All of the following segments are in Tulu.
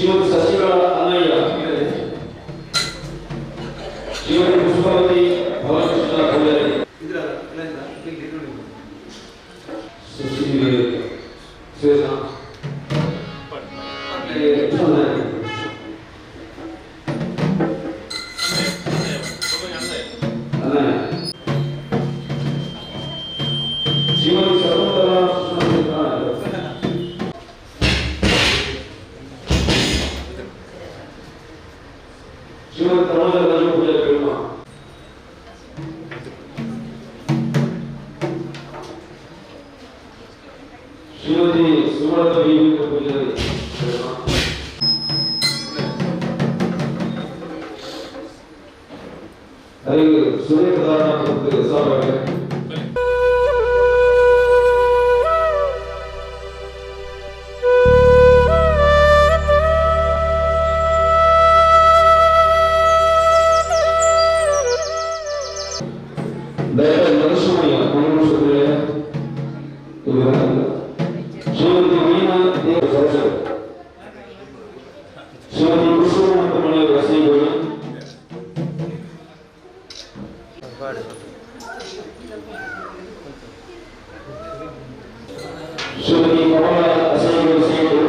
ಶ್ರೀಮತಿ ಶಶಿಕಲಾ ಅನ್ನಯ್ಯ, ಶ್ರೀಮತಿ ಪುಷ್ಪಾವತಿ ಭವನಕೃಷ್ಣ ಪೂಜಾರಿ, ಸುಶೀಲ್ ಶ್ವೇತಾ ಅನ್ನಯ್ಯ, ಶ್ರೀಮತಿ ಶಕುಂತಲಾ ಸುಷ್ಮಾ, ಶ್ರೀಮತಿ ತನುಜ ರಾಜು ಪೂಜಾರಿ ಪೆರ್ಮ, ಶ್ರೀಮತಿ ಸುಮಲತಾ ಬಿ ಪೂಜಾರಿ ಪೆರ್ಮ, ಅದಕ್ಕೆ ಸುರೇಖ ದಾರಣ ಸಾಬಾಗೆ. ದಯಮಾಡಿ ನರಸಿಂಹಯ್ಯ ಮನಮೂಷ, ಶ್ರೀಮತಿ ಮೀನಾ ದೇವ ಸರಸ್ವತಿ, ಶ್ರೀಮತಿ ಕುಸುಮ ಮತ್ತು ಮನೆಯವರು ರಸೀಗೋಳಿ, ಶ್ರೀಮತಿ ಕಮಲ ಅಸೈಗೋಳಿ ಸೇಟು.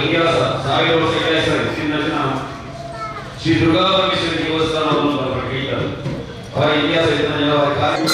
ಇತಿಹಾಸ 1000 ವರ್ಷ ಇತಿಹಾಸ. ಶ್ರೀ ದುರ್ಗಾ ಪರಮೇಶ್ವರಿ ದೇವಸ್ಥಾನವನ್ನು ಹೇಳ್ತಾರೆ. ಅವರ ಇತಿಹಾಸ ಅವರ ಕಾರ್ಯ.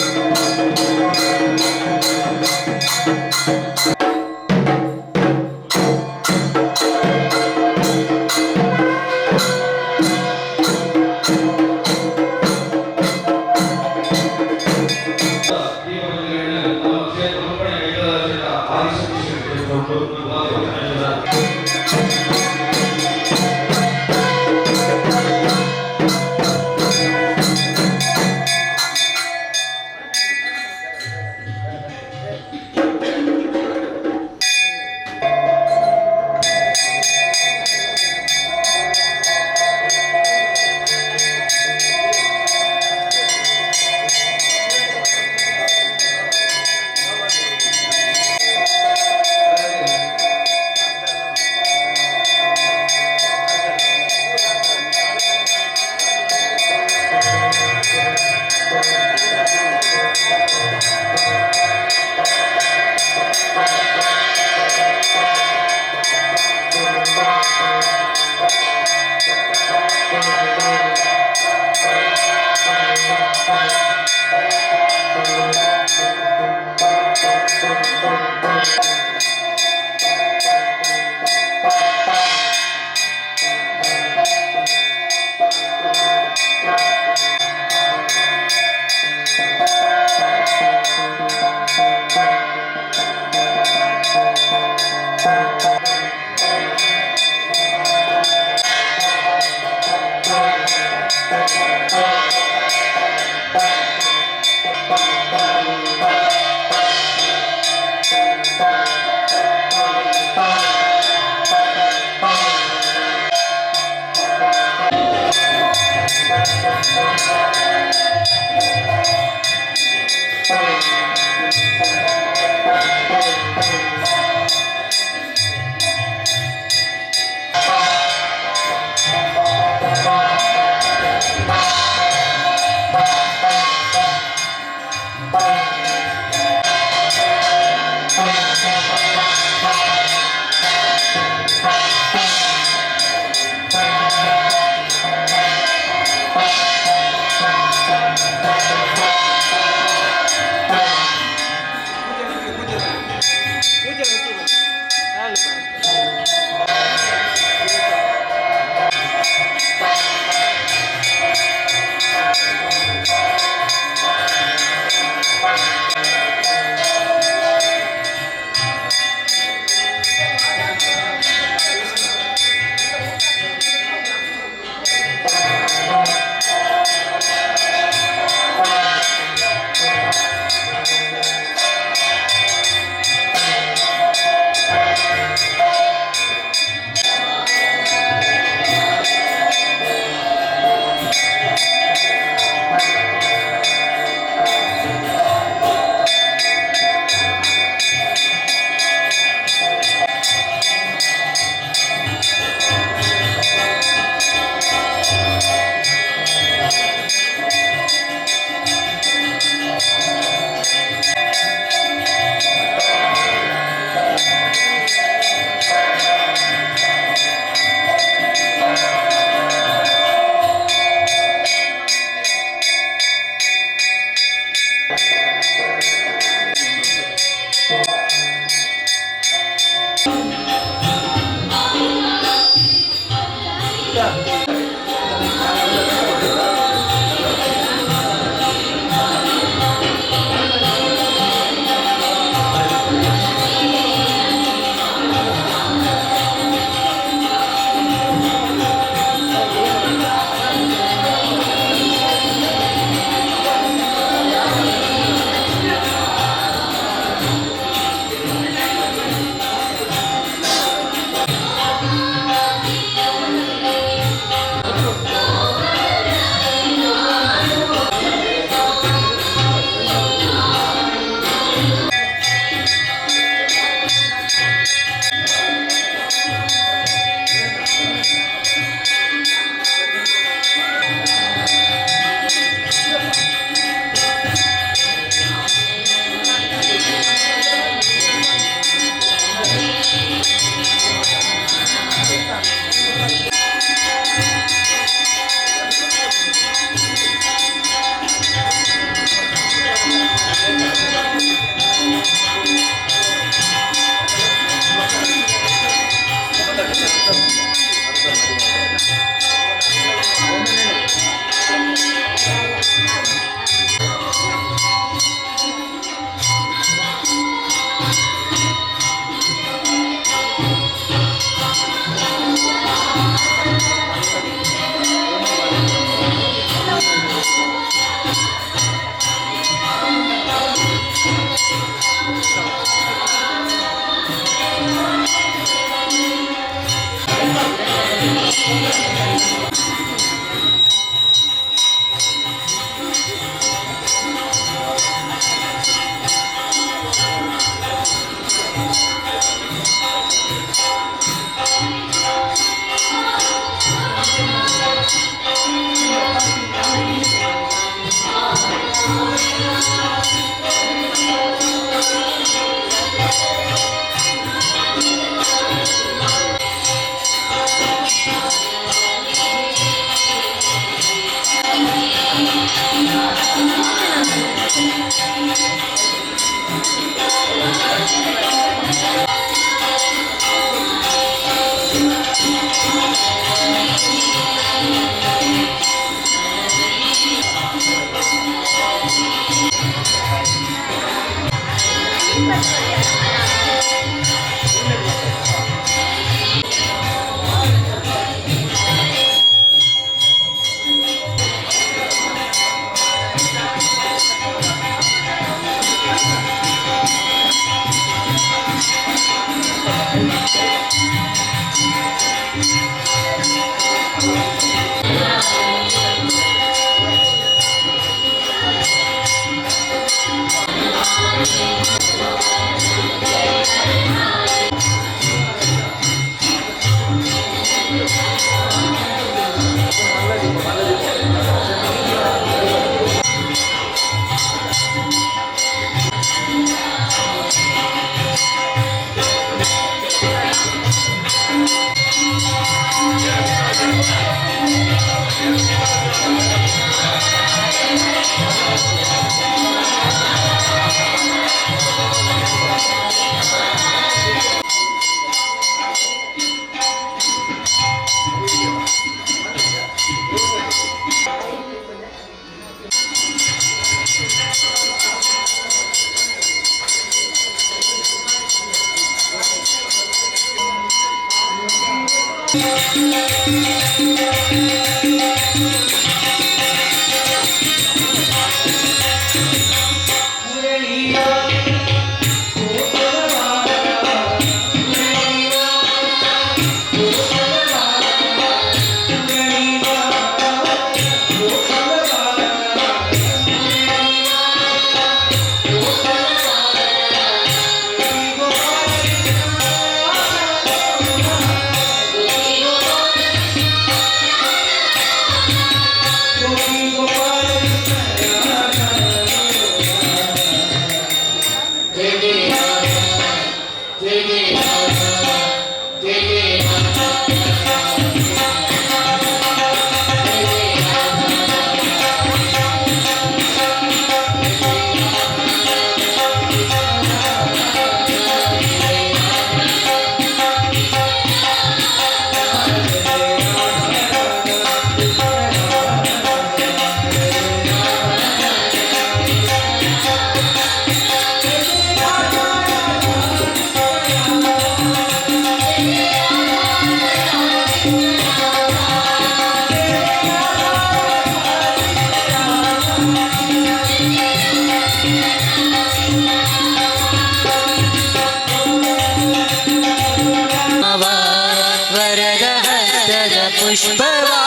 ವರದ ಹಸ್ತದ ಪುಷ್ಪವಾ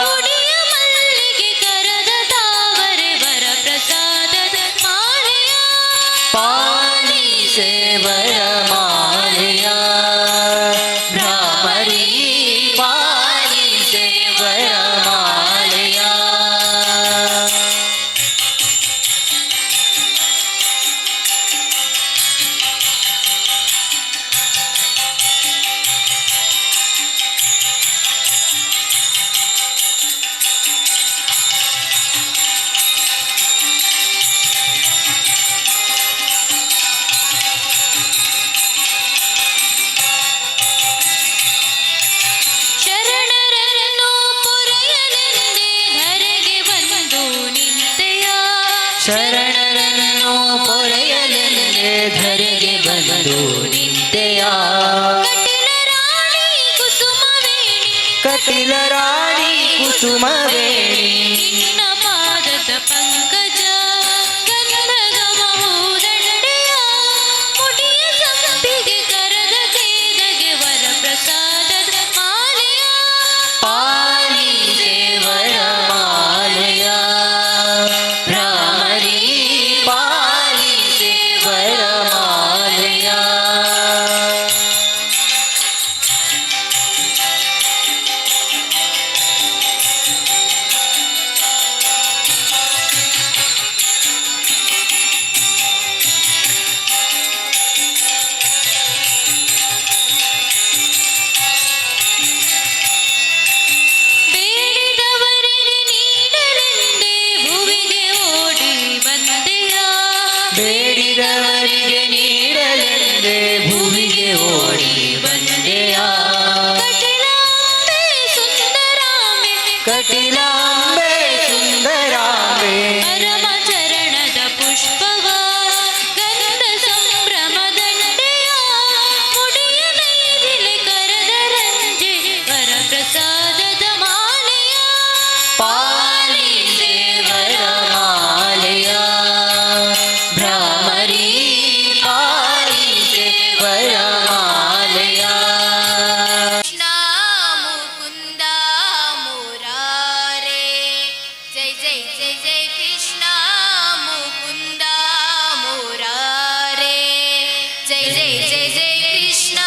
ಮುಡಿಯ ಮಲ್ಲಿಗೆ ಕರದ ತಾವರೆ ವರ ಪ್ರಸಾದದ ಮಾಲೆಯ ಪಾಲಿಸೆ ವರಮಾಲೆಯ ಭ್ರಾಮರಿ ಪಾಲಿಸೆ ವರಮಾಲೆಯ. ಶರಣರನ್ನು ಪೊರೆಯಲೆಂದೇ ಧರೆಗೆ ಬಂದು ನಿಂತೆಯ. ಶರಣರನ್ನು ಪೊರೆಯಲೆಂದೇ ಧರೆಗೆ ಬಂದು ನಿಂತೆಯ. ಕಟಿಲ ರಾಣಿ ಕುಸುಮವೇಣಿ ಕಪಿಲ ರಾಣಿ ಕುಸುಮವೇಣಿ ನಿನ್ನ ಪಾದದ ಪಂಕಜ ಗಂಧಗಮವು ದಂಡೆಯ ಮುಡಿಯ ಸಂಪಿಗೆ ಕರದ ಕೇದಗೆ ವರ ಪ್ರಸಾದದ ಮಾಲೆಯ ಪಾಲಿಸೆ ವರಮಾಲೆಯ ಭ್ರಾಮರಿ ಪಾಲಿಸೆ ವರಮಾಲೆಯ. ಬೇಡಿದವರಿಗೆ ನೀಡಲೆಂದೇ ಭುವಿಗೆ ಓಡಿ ಬಂದೆಯ. ಬೇಡಿದವರಿಗೆ ನೀಡಲೆಂದೇ ಭುವಿಗೆ ಓಡಿ ಬಂದೆಯ. ಕಟಿಲಾಂಬೆ ಸುಂದರಾಂಬೆ ಕಟಿಲಾಂಬೆ ಸುಂದರಾಂಬೆ ಪರಮ ಚರಣದ ಪುಷ್ಪವ ಗಂಧ ಸಂಭ್ರಮ ದಂಡೆಯ ಮುಡಿಯ ಮೇದಿಲೆ ಕರದ ರಂಜೆ ವರ ಪ್ರಸಾದದ ಮಾಲೆಯ ಪಾಲಿಸೆ ವರಮಾಲೆಯ ಭ್ರಾಮರಿ ಪಾಲಿಸೆ ವರಮಾಲೆಯ. ಕೃಷ್ಣ ಮುಕುಂದ ಮುರಾರೇ ಜೈ ಜೈ ಜೈ ಜೈ ಕೃಷ್ಣ ಮುಕುಂದ ಮುರಾರೇ ಜೈ ಜೈ ಜೈ ಜೈ ಕೃಷ್ಣ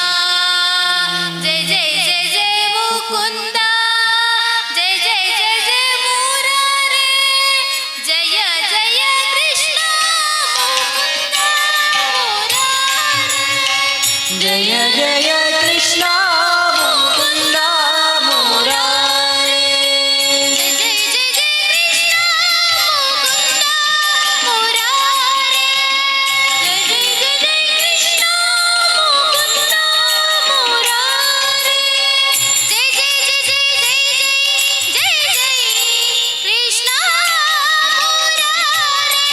ಜೈ ಜೈ ಜೈ ಜೈ ಮುಕುಂದ ಜೈ ಜೈ ಜೈ ಜೈ ಮುರಾರೇ ಜಯ ಜಯ ಕೃಷ್ಣ ಮುಕುಂದ ಮುರಾರೇ. ಜಯ ಜಯ ಕೃಷ್ಣ ಮುಕುಂದ ಮುರಾರೇ. ಜಯ ಜಯ ಜಯ ಜಯ ಕೃಷ್ಣ ಮುಕುಂದ ಮುರಾರೇ ಜಯ ಜಯ ಜಯ ಜಯ ಕೃಷ್ಣ ಮುಕುಂದ ಮುರಾರೇ ಜಯ ಜಯ ಜಯ ಜಯ ಜಯ ಜಯ ಜಯ ಕೃಷ್ಣ ಮುರಾರೇ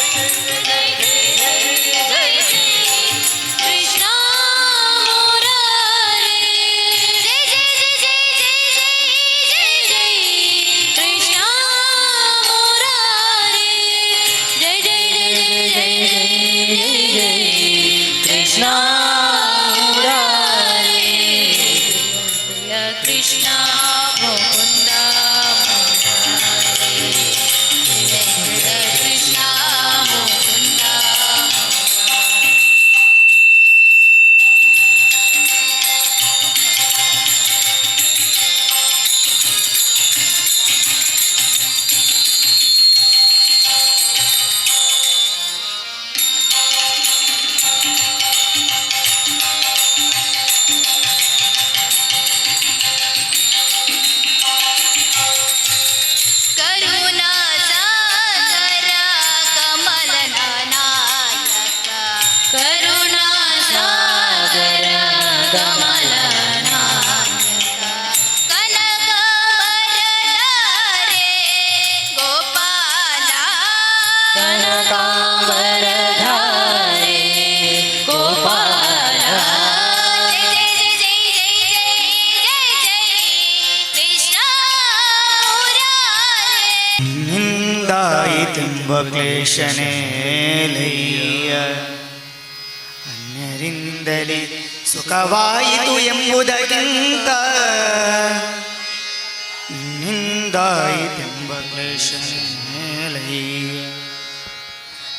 ಜಯ ಜಯ ಜಯ ಜಯ ಕೃಷ್ಣ ಮುರಾರೇ. ಕಮಲನಾಯಕ ಕನಕ ಬರದಾರೆ ಗೋಪಾಲ. ಕನಕಾಂಬರಧಾರೆ ಗೋಪಾಲ. ಜಯ ಜಯ ಜಯ ಜಯ ಜಯ ಜಯ ಜಯ ಕೃಷ್ಣ ಮುರಾರೇ. ನಿಂದಾಯಿತೆಂಬ ಕ್ಲೇಶನೇಲಯ್ಯ, ಅನ್ಯರಿಂದಲೇ ಸುಖವಾಯಿತು ಎಂಬುದಕ್ಕಿಂತ. ನಿಂದಾಯಿತೆಂಬ ಕ್ಲೇಶನೇಲಯ್ಯ,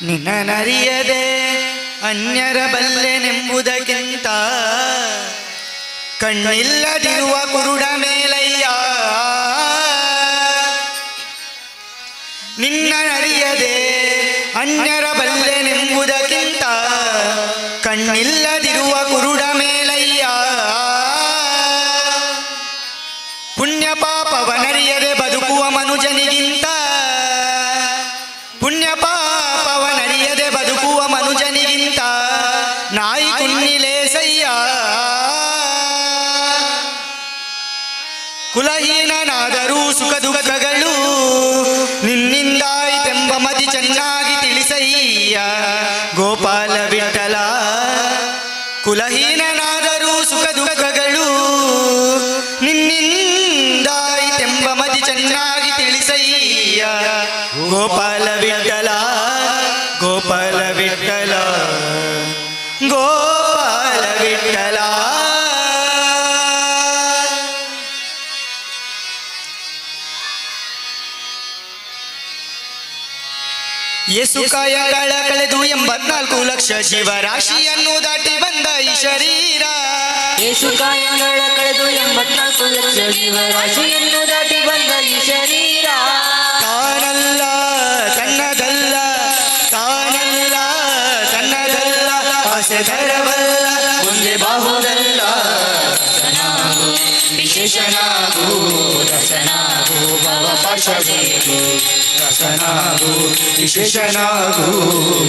ನಿನ್ನರಿಯದೆ ಅನ್ಯರ ಬಲ್ಲೆನೆಂಬುದಕ್ಕಿಂತ ಕಣ್ಣಿಲ್ಲದಿರುವ ಕುರುಡ ಮೇಲಯ್ಯ. ನಿನ್ನರಿಯದೆ ಅನ್ಯರ ಬಲ್ಲೆನೆಂಬುದಕ್ಕಿಂತ ಕಣ್ಣಿಲ್ಲದಿರುವ ಕುರುಡ ಮೇಲಯ್ಯ. ಪುಣ್ಯ ಪಾಪವನರಿಯದೆ ಬದುಕುವ ಮನುಜನಿಗಿಂತ, ಪುಣ್ಯ ಪಾಪವನರಿಯದೆ ಬದುಕುವ ಮನುಜನಿಗಿಂತ ನಾಯಿ ಕುನ್ನಿಲೇಸಯ್ಯ. ಕುಲಹೀನನಾದರೂ ಸುಖ ದುಃಖಗಳು ನಿನ್ನಿಂದಾಯಿತೆಂಬ ಮತಿ ಚೆನ್ನಾಗಿ ತಿಳಿಸಯ್ಯ ಗೋಪಾಲ ವಿಠಲ. ಕುಲಹೀನನಾದರೂ ಸುಖ ದುಃಖಗಳು ನಿನ್ನಿಂದಾಯಿತೆಂಬ ಮತಿ ಚೆನ್ನಾಗಿ ತಿಳಿಸಯ್ಯ ಗೋಪಾಲ ವಿಠಲ, ಗೋಪಾಲ ವಿಠಲ, ಗೋಪಾಲ ವಿಠಲ. ಯೇಸುಕಾಯಗಳ ಕಳೆದು 84 ಲಕ್ಷ ಜೀವರಾಶಿಯನ್ನು ದಾಟಿ ಬಂದ ಈ ಶರೀರ. ಯೇಸು ಕಾಯಗಳ ಕಳೆದು 84 ಲಕ್ಷ ಜೀವರಾಶಿಯನ್ನು ದಾಟಿ ಬಂದ ಈ ಶರೀರ. ತಾನಲ್ಲ ತನ್ನದಲ್ಲ, ತಾನಲ್ಲ ತನ್ನದಲ್ಲ, ಆಸೆ ತರವಲ್ಲ ಮುಂದೆ ಬಾಹುದಲ್ಲ. ರಸನಾಗು ವಿಶೇಷನಾಗು, ರಸನಾಗು ಭವ ಪಾಶವೇಗು. ರಸನಾಗು ವಿಶೇಷನಾಗು,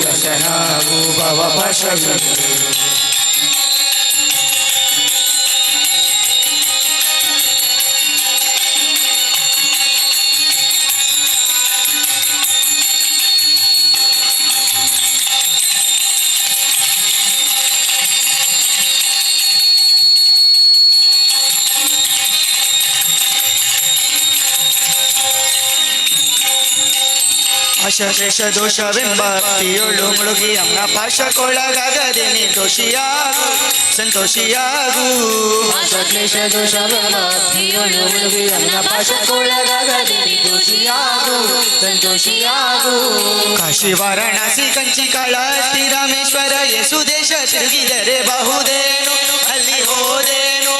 ರಸನಾಗು ಭವ ಪಾಶವೇ. ಅಶೇಷ ದೋಷವೆಂಬ ಅತ್ತಿಯೊಳು ಮುಳುಗಿ ಅಮ್ಮ ಪಾಶಕ್ಕೊಳಗಾಗದೆ ನಿರ್ದೋಷಿಯಾಗು, ಸಂತೋಷಿಯಾಗು. ಕ್ಲೇಶ ದೋಷವೆಂಬ ಅಗ್ನಿಯೊಳು ಮುಳುಗಿ ಅನ್ನ ಪಾಶಕ್ಕೊಳಗಾಗದೆ ದೋಷಿಯಾಗು, ಸಂತೋಷಿಯಾಗು. ಕಾಶಿ ವಾರಣಾಸಿ ಕಂಚಿ ಕಾಳಹಸ್ತಿ ರಾಮೇಶ್ವರ ಯೇಸು ದೇಶ ತಿರುಗಿದರೆ ಬಹುದೇನು ಅಲ್ಲಿ ಹೋದೇನು.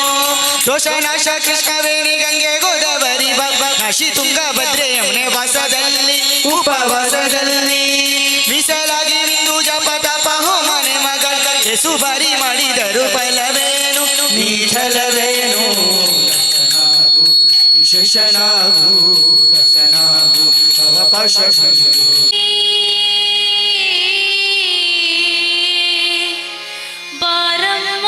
ದೋಷನಾಶ ಕೃಷ್ಣವೇಣಿ ಗಂಗೆ ಗೋದಾವರಿ ಬಾಬಾ ಕಾಶಿ ತುಂಗಭದ್ರೆ ಯಮುನೆ ವಾಸದಲ್ಲಿ ಉಪವಾಸದಲ್ಲಿ ಮೀಸಲಾಗಿ ಬಿಂದು ಜಪ ತಪ ಹೋಮನೆ ಮಗಳ ಯೇಸು ಬಾರಿ ಮಾಡಿದರು ಫಲವೇನು ನೀ ಫಲವೇನು. ವಿಶೇಷನಾಗು ರಸನಾಗು ಅವಪಾಶ. ಬಾರಮ್ಮ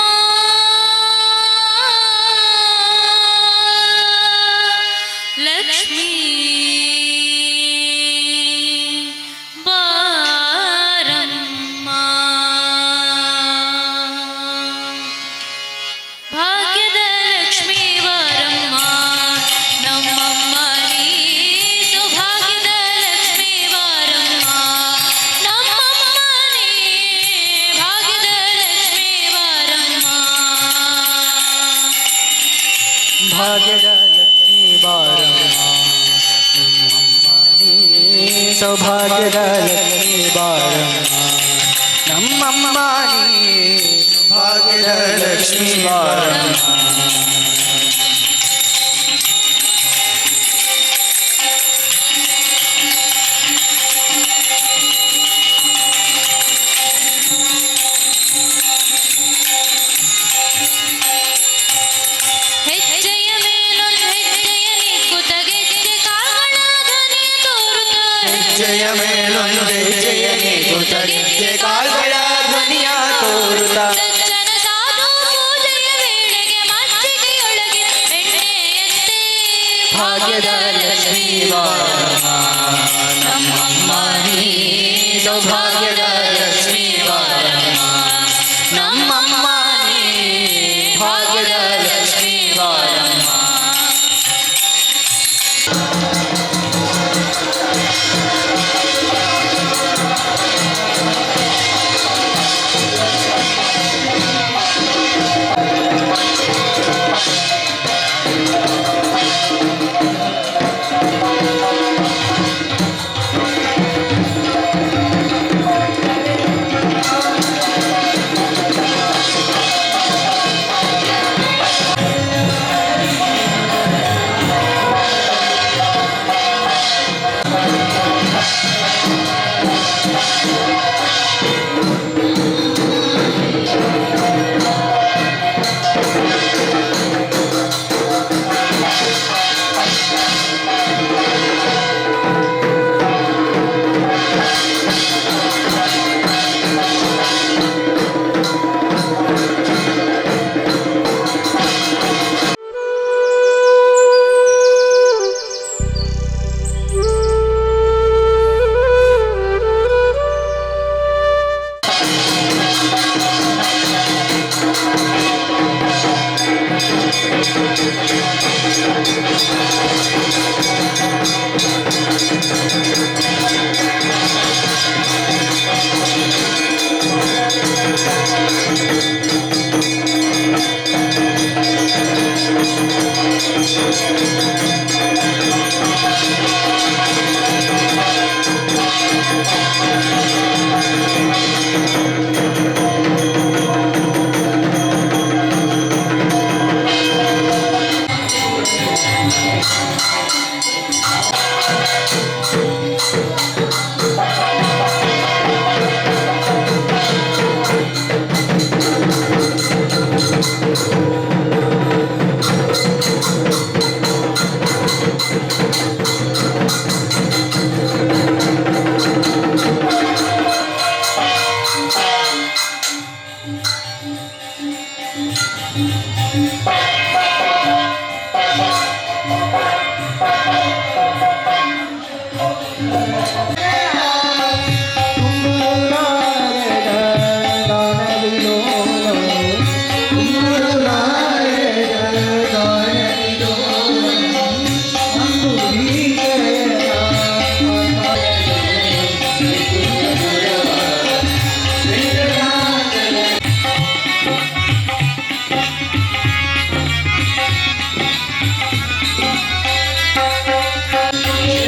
ಲಕ್ಷ್ಮೀ ಬಾರಮ್ಮ, ಭಾಗ್ಯದ ಲಕ್ಷ್ಮೀ ಬಾರಮ್ಮ ನಮ್ಮಮ್ಮ ನೀ, ಸೌಭಾಗ್ಯದ ಲಕ್ಷ್ಮೀ ಬಾರಮ್ಮ ನಮ್ಮಮ್ಮ ನೀ, ಭಾಗ್ಯದ ಲಕ್ಷ್ಮೀ ಬಾರಮ್ಮ. ಭಾಗ್ಯದ ಲಕ್ಷ್ಮೀ ಬಾರಮ್ಮ ನಮ್ಮಮ್ಮ ನೀ, ಸೌಭಾಗ್ಯದ ಲಕ್ಷ್ಮೀ ಬಾರಮ್ಮ ನಮ್ಮಮ್ಮ ನೀ, ಭಾಗ್ಯದ ಲಕ್ಷ್ಮೀ ಬಾರಮ್ಮ. ಹೆಜ್ಜೆಯ ಮೇಲೊಂದು ಹೆಜ್ಜೆಯ ನಿಕ್ಕುತ ಗೆಜ್ಜೆ ಕಾಲ್ಗಳ ಧ್ವನಿಯ ತೋರುತ್ತ. ಹೆಜ್ಜೆಯ ಮೇಲೊಂದು ಹೆಜ್ಜೆಯ ನೀಗುತ್ತ ಗೆಜ್ಜೆ ಕಾಲ್ಗಳ ಧ್ವನಿಯ ತೋರುತ್ತ. ಸಜ್ಜನ ಸಾಧು ಪೂಜೆಯ. ಭಾಗ್ಯದ ಲಕ್ಷ್ಮೀ ಬಾರಮ್ಮ, ನಮ್ಮಮ್ಮ ನೀ ಸೌಭಾಗ್ಯದ ಲಕ್ಷ್ಮೀ ಬಾರಮ್ಮ, ನಮ್ಮಮ್ಮ ನೀ ಭಾಗ್ಯದ ಲಕ್ಷ್ಮೀ ಬಾರಮ್ಮ.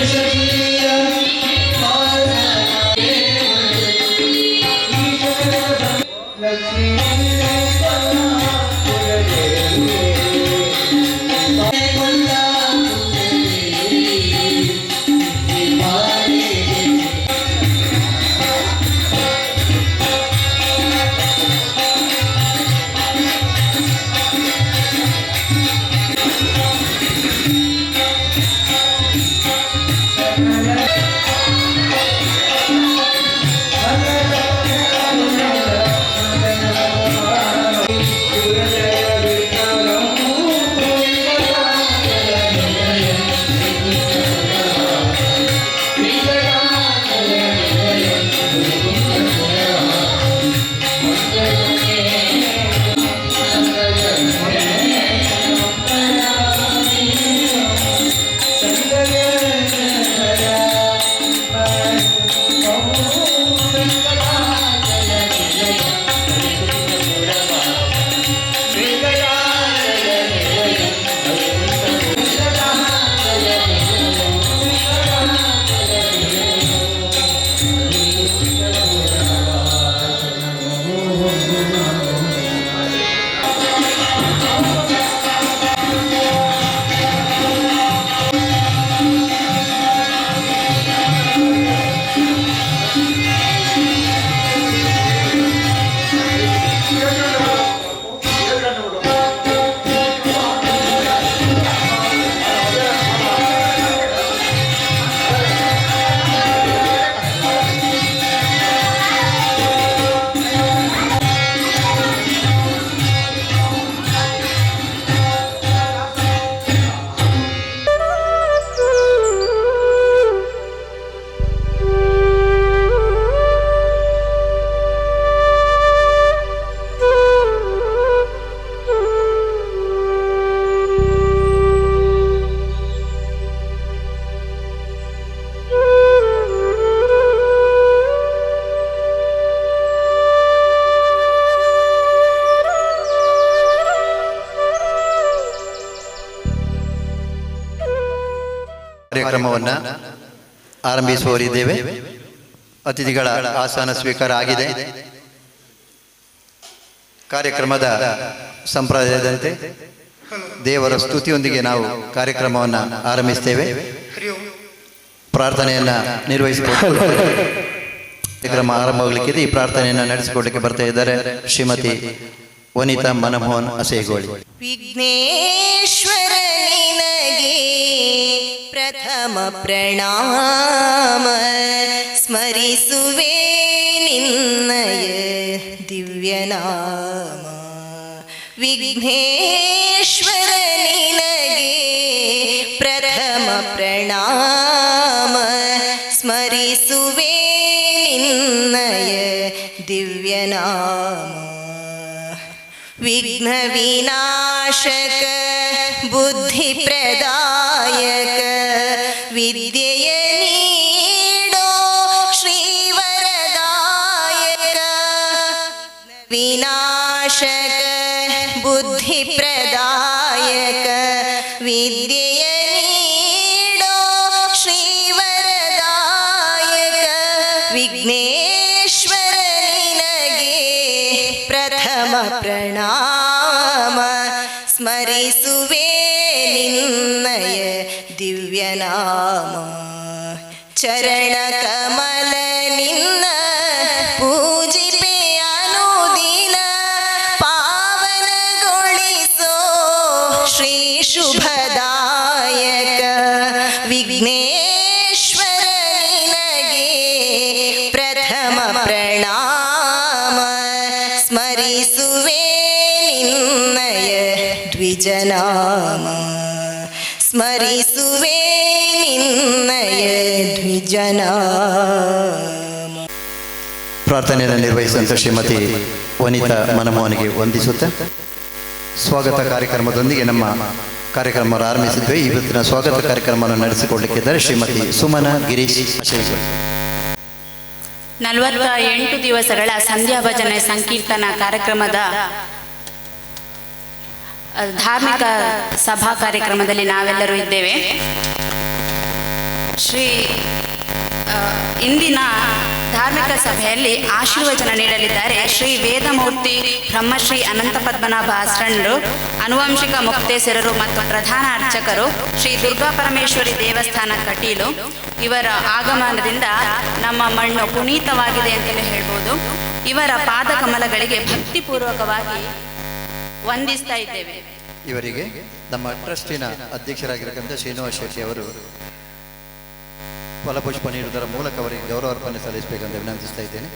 ಶ್ರೀ ಕಾರ್ಯಕ್ರಮವನ್ನು ಆರಂಭಿಸುವವರಿದ್ದೇವೆ. ಅತಿಥಿಗಳ ಆಸನ ಸ್ವೀಕಾರ ಆಗಿದೆ. ಕಾರ್ಯಕ್ರಮದ ಸಂಪ್ರದಾಯದಂತೆ ದೇವರ ಸ್ತುತಿಯೊಂದಿಗೆ ನಾವು ಕಾರ್ಯಕ್ರಮವನ್ನು ಆರಂಭಿಸ್ತೇವೆ. ಪ್ರಾರ್ಥನೆಯನ್ನು ನಿರ್ವಹಿಸಿಕೊಂಡು ಕಾರ್ಯಕ್ರಮ ಆರಂಭವಾಗಲಿಕ್ಕಿದೆ. ಈ ಪ್ರಾರ್ಥನೆಯನ್ನು ನಡೆಸಿಕೊಡ್ಲಿಕ್ಕೆ ಬರ್ತಾ ಇದ್ದಾರೆ ಶ್ರೀಮತಿ ವನಿತಾ ಮನಮೋಹನ್ ಅಸೇಗೋಳಿ. ವಿಘ್ನೇಶ್ವರ ನಿನಗೆ ಪ್ರಥಮ ಪ್ರಣಾಮ, ಸ್ಮರಿಸುವೆ ನಿನ್ನಯ ದಿವ್ಯನಾಮ. ವಿಘ್ನೇಶ್ವರ ನಿನಗೆ ಪ್ರಥಮ ಪ್ರಣಾಮ, ಸ್ಮರಿಸುವೆ ನಿನ್ನಯ ದಿವ್ಯನಾಮ. ವಿಘ್ನ ವಿನಾಶಕ ಬುದ್ಧಿ ಪ್ರದಾಯಕ, ವಿದ್ಯೆಯ ನೀಡೋ ಶ್ರೀವರದಾಯಕ. ವಿನಾಶಕ ಬುದ್ಧಿ ಪ್ರದಾಯಕ, ವಿದ್ಯೆಯ ನೀಡೋ ಶ್ರೀವರದಾಯಕ. ವಿಘ್ನೇಶ್ವರ ನಿನಗೆ ಪ್ರಥಮ ಪ್ರಣಾಮ, ಸ್ಮರಿಸುವೆ ನಿನ್ನಯ ದಿವ್ಯನಾಮ. ಚರಣ ಕಮಲ ನಿನ್ನ ಪೂಜಿಪೆ ಅನುದಿನ, ಪಾವನಗೊಳಿಸೋ ಶ್ರೀ ಶುಭದಾಯಕ. ವಿಘ್ನೇಶ್ವರ ನಿನಗೆ ಪ್ರಥಮ ಪ್ರಣಾಮ, ಸ್ಮರಿಸುವೆ ನಿನ್ನಯ ದ್ವಿಜನಾಮ, ಸ್ಮರಿಸುವೆ ನಿನ್ನಯ ದ್ವಿಜನಾಮ. ಪ್ರಾರ್ಥನೆಯನ್ನು ನಿರ್ವಹಿಸಿದಂಥ ಶ್ರೀಮತಿ ವನಿತಾ ಮನಮೋಹನ್ಗೆ ವಂದಿಸುತ್ತಾ ಸ್ವಾಗತ ಕಾರ್ಯಕ್ರಮದೊಂದಿಗೆ ನಮ್ಮ ಕಾರ್ಯಕ್ರಮ ಆರಂಭಿಸಿದ್ವಿ. ಇವತ್ತಿನ ಸ್ವಾಗತ ಕಾರ್ಯಕ್ರಮವನ್ನು ನಡೆಸಿಕೊಳ್ಳಲಿಕ್ಕಿದ್ದಾರೆ ಶ್ರೀಮತಿ ಸುಮನ ಗಿರೀಶ್ ಅಶೇಗೋಳಿ. 48 ದಿವಸಗಳ ಸಂಧ್ಯಾ ಭಜನೆ ಸಂಕೀರ್ತನ ಕಾರ್ಯಕ್ರಮದ ಧಾರ್ಮಿಕ ಸಭಾ ಕಾರ್ಯಕ್ರಮದಲ್ಲಿ ನಾವೆಲ್ಲರೂ ಇದ್ದೇವೆ. ಶ್ರೀ ಇಂದಿನ ಧಾರ್ಮಿಕ ಸಭೆಯಲ್ಲಿ ಆಶೀರ್ವಚನ ನೀಡಲಿದ್ದಾರೆ ಶ್ರೀ ವೇದಮೂರ್ತಿ ಬ್ರಹ್ಮಶ್ರೀ ಅನಂತ ಪದ್ಮನಾಭ ಆಸ್ರಣ್ಣರು, ಅನುವಂಶಿಕ ಮುಕ್ತೇಸರರು ಮತ್ತು ಪ್ರಧಾನ ಅರ್ಚಕರು, ಶ್ರೀ ದುರ್ಗಾ ಪರಮೇಶ್ವರಿ ದೇವಸ್ಥಾನ, ಕಟೀಲು. ಇವರ ಆಗಮನದಿಂದ ನಮ್ಮ ಮಣ್ಣು ಪುನೀತವಾಗಿದೆ ಅಂತಲೇ ಹೇಳ್ಬೋದು. ಇವರ ಪಾದಕಮಲಗಳಿಗೆ ಭಕ್ತಿಪೂರ್ವಕವಾಗಿ ವಂದಿಸ್ತಾ ಇದ್ದೇವೆ. ಇವರಿಗೆ ನಮ್ಮ ಟ್ರಸ್ಟಿನ ಅಧ್ಯಕ್ಷರಾಗಿರತಕ್ಕಂಥ ಶ್ರೀನಿವಾಸ ಶೆಟ್ಟಿ ಅವರು ಫಲಪುಷ್ಪ ನೀಡುವುದರ ಮೂಲಕ ಅವರಿಗೆ ಗೌರವಾರ್ಪಣೆ ಸಲ್ಲಿಸಬೇಕಂತ ವಿನಂತಿಸ್ತಾ ಇದ್ದೇನೆ.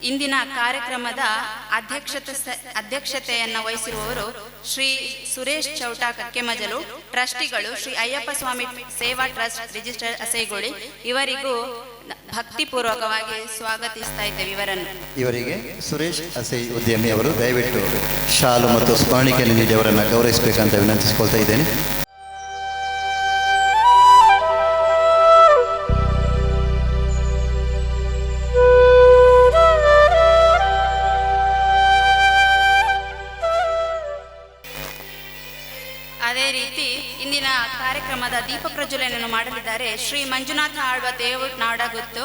ಇಂದಿನ ಕಾರ್ಯಕ್ರಮದ ಅಧ್ಯಕ್ಷತೆಯನ್ನು ವಹಿಸಿರುವವರು ಶ್ರೀ ಸುರೇಶ್ ಚೌಟ ಕಕ್ಕೆಮಜಲು, ಟ್ರಸ್ಟಿಗಳು, ಶ್ರೀ ಅಯ್ಯಪ್ಪ ಸ್ವಾಮಿ ಸೇವಾ ಟ್ರಸ್ಟ್ ರಿಜಿಸ್ಟರ್, ಅಸೈಗೋಳಿ. ಇವರಿಗೂ ಭಕ್ತಿಪೂರ್ವಕವಾಗಿ ಸ್ವಾಗತಿಸ್ತಾ ಇದ್ದೇವೆ ಇವರನ್ನು. ಇವರಿಗೆ ಸುರೇಶ್ ಅಸೈ ಉದ್ಯಮಿ ಅವರು ದಯವಿಟ್ಟು ಶಾಲು ಮತ್ತು ಸ್ಮರಣಿಕೆಯನ್ನು ನೀಡಿ ಅವರನ್ನು ಗೌರವಿಸಬೇಕಂತ ವಿನಂತಿಸಿಕೊಳ್ತಾ ಇದ್ದೇನೆ. ಅದೇ ರೀತಿ ಇಂದಿನ ಕಾರ್ಯಕ್ರಮದ ದೀಪ ಪ್ರಜ್ವಲನೆಯನ್ನು ಮಾಡಲಿದ್ದಾರೆ ಶ್ರೀ ಮಂಜುನಾಥ ಆಳ್ವ ದೇವ ನಾಡಗುತ್ತು,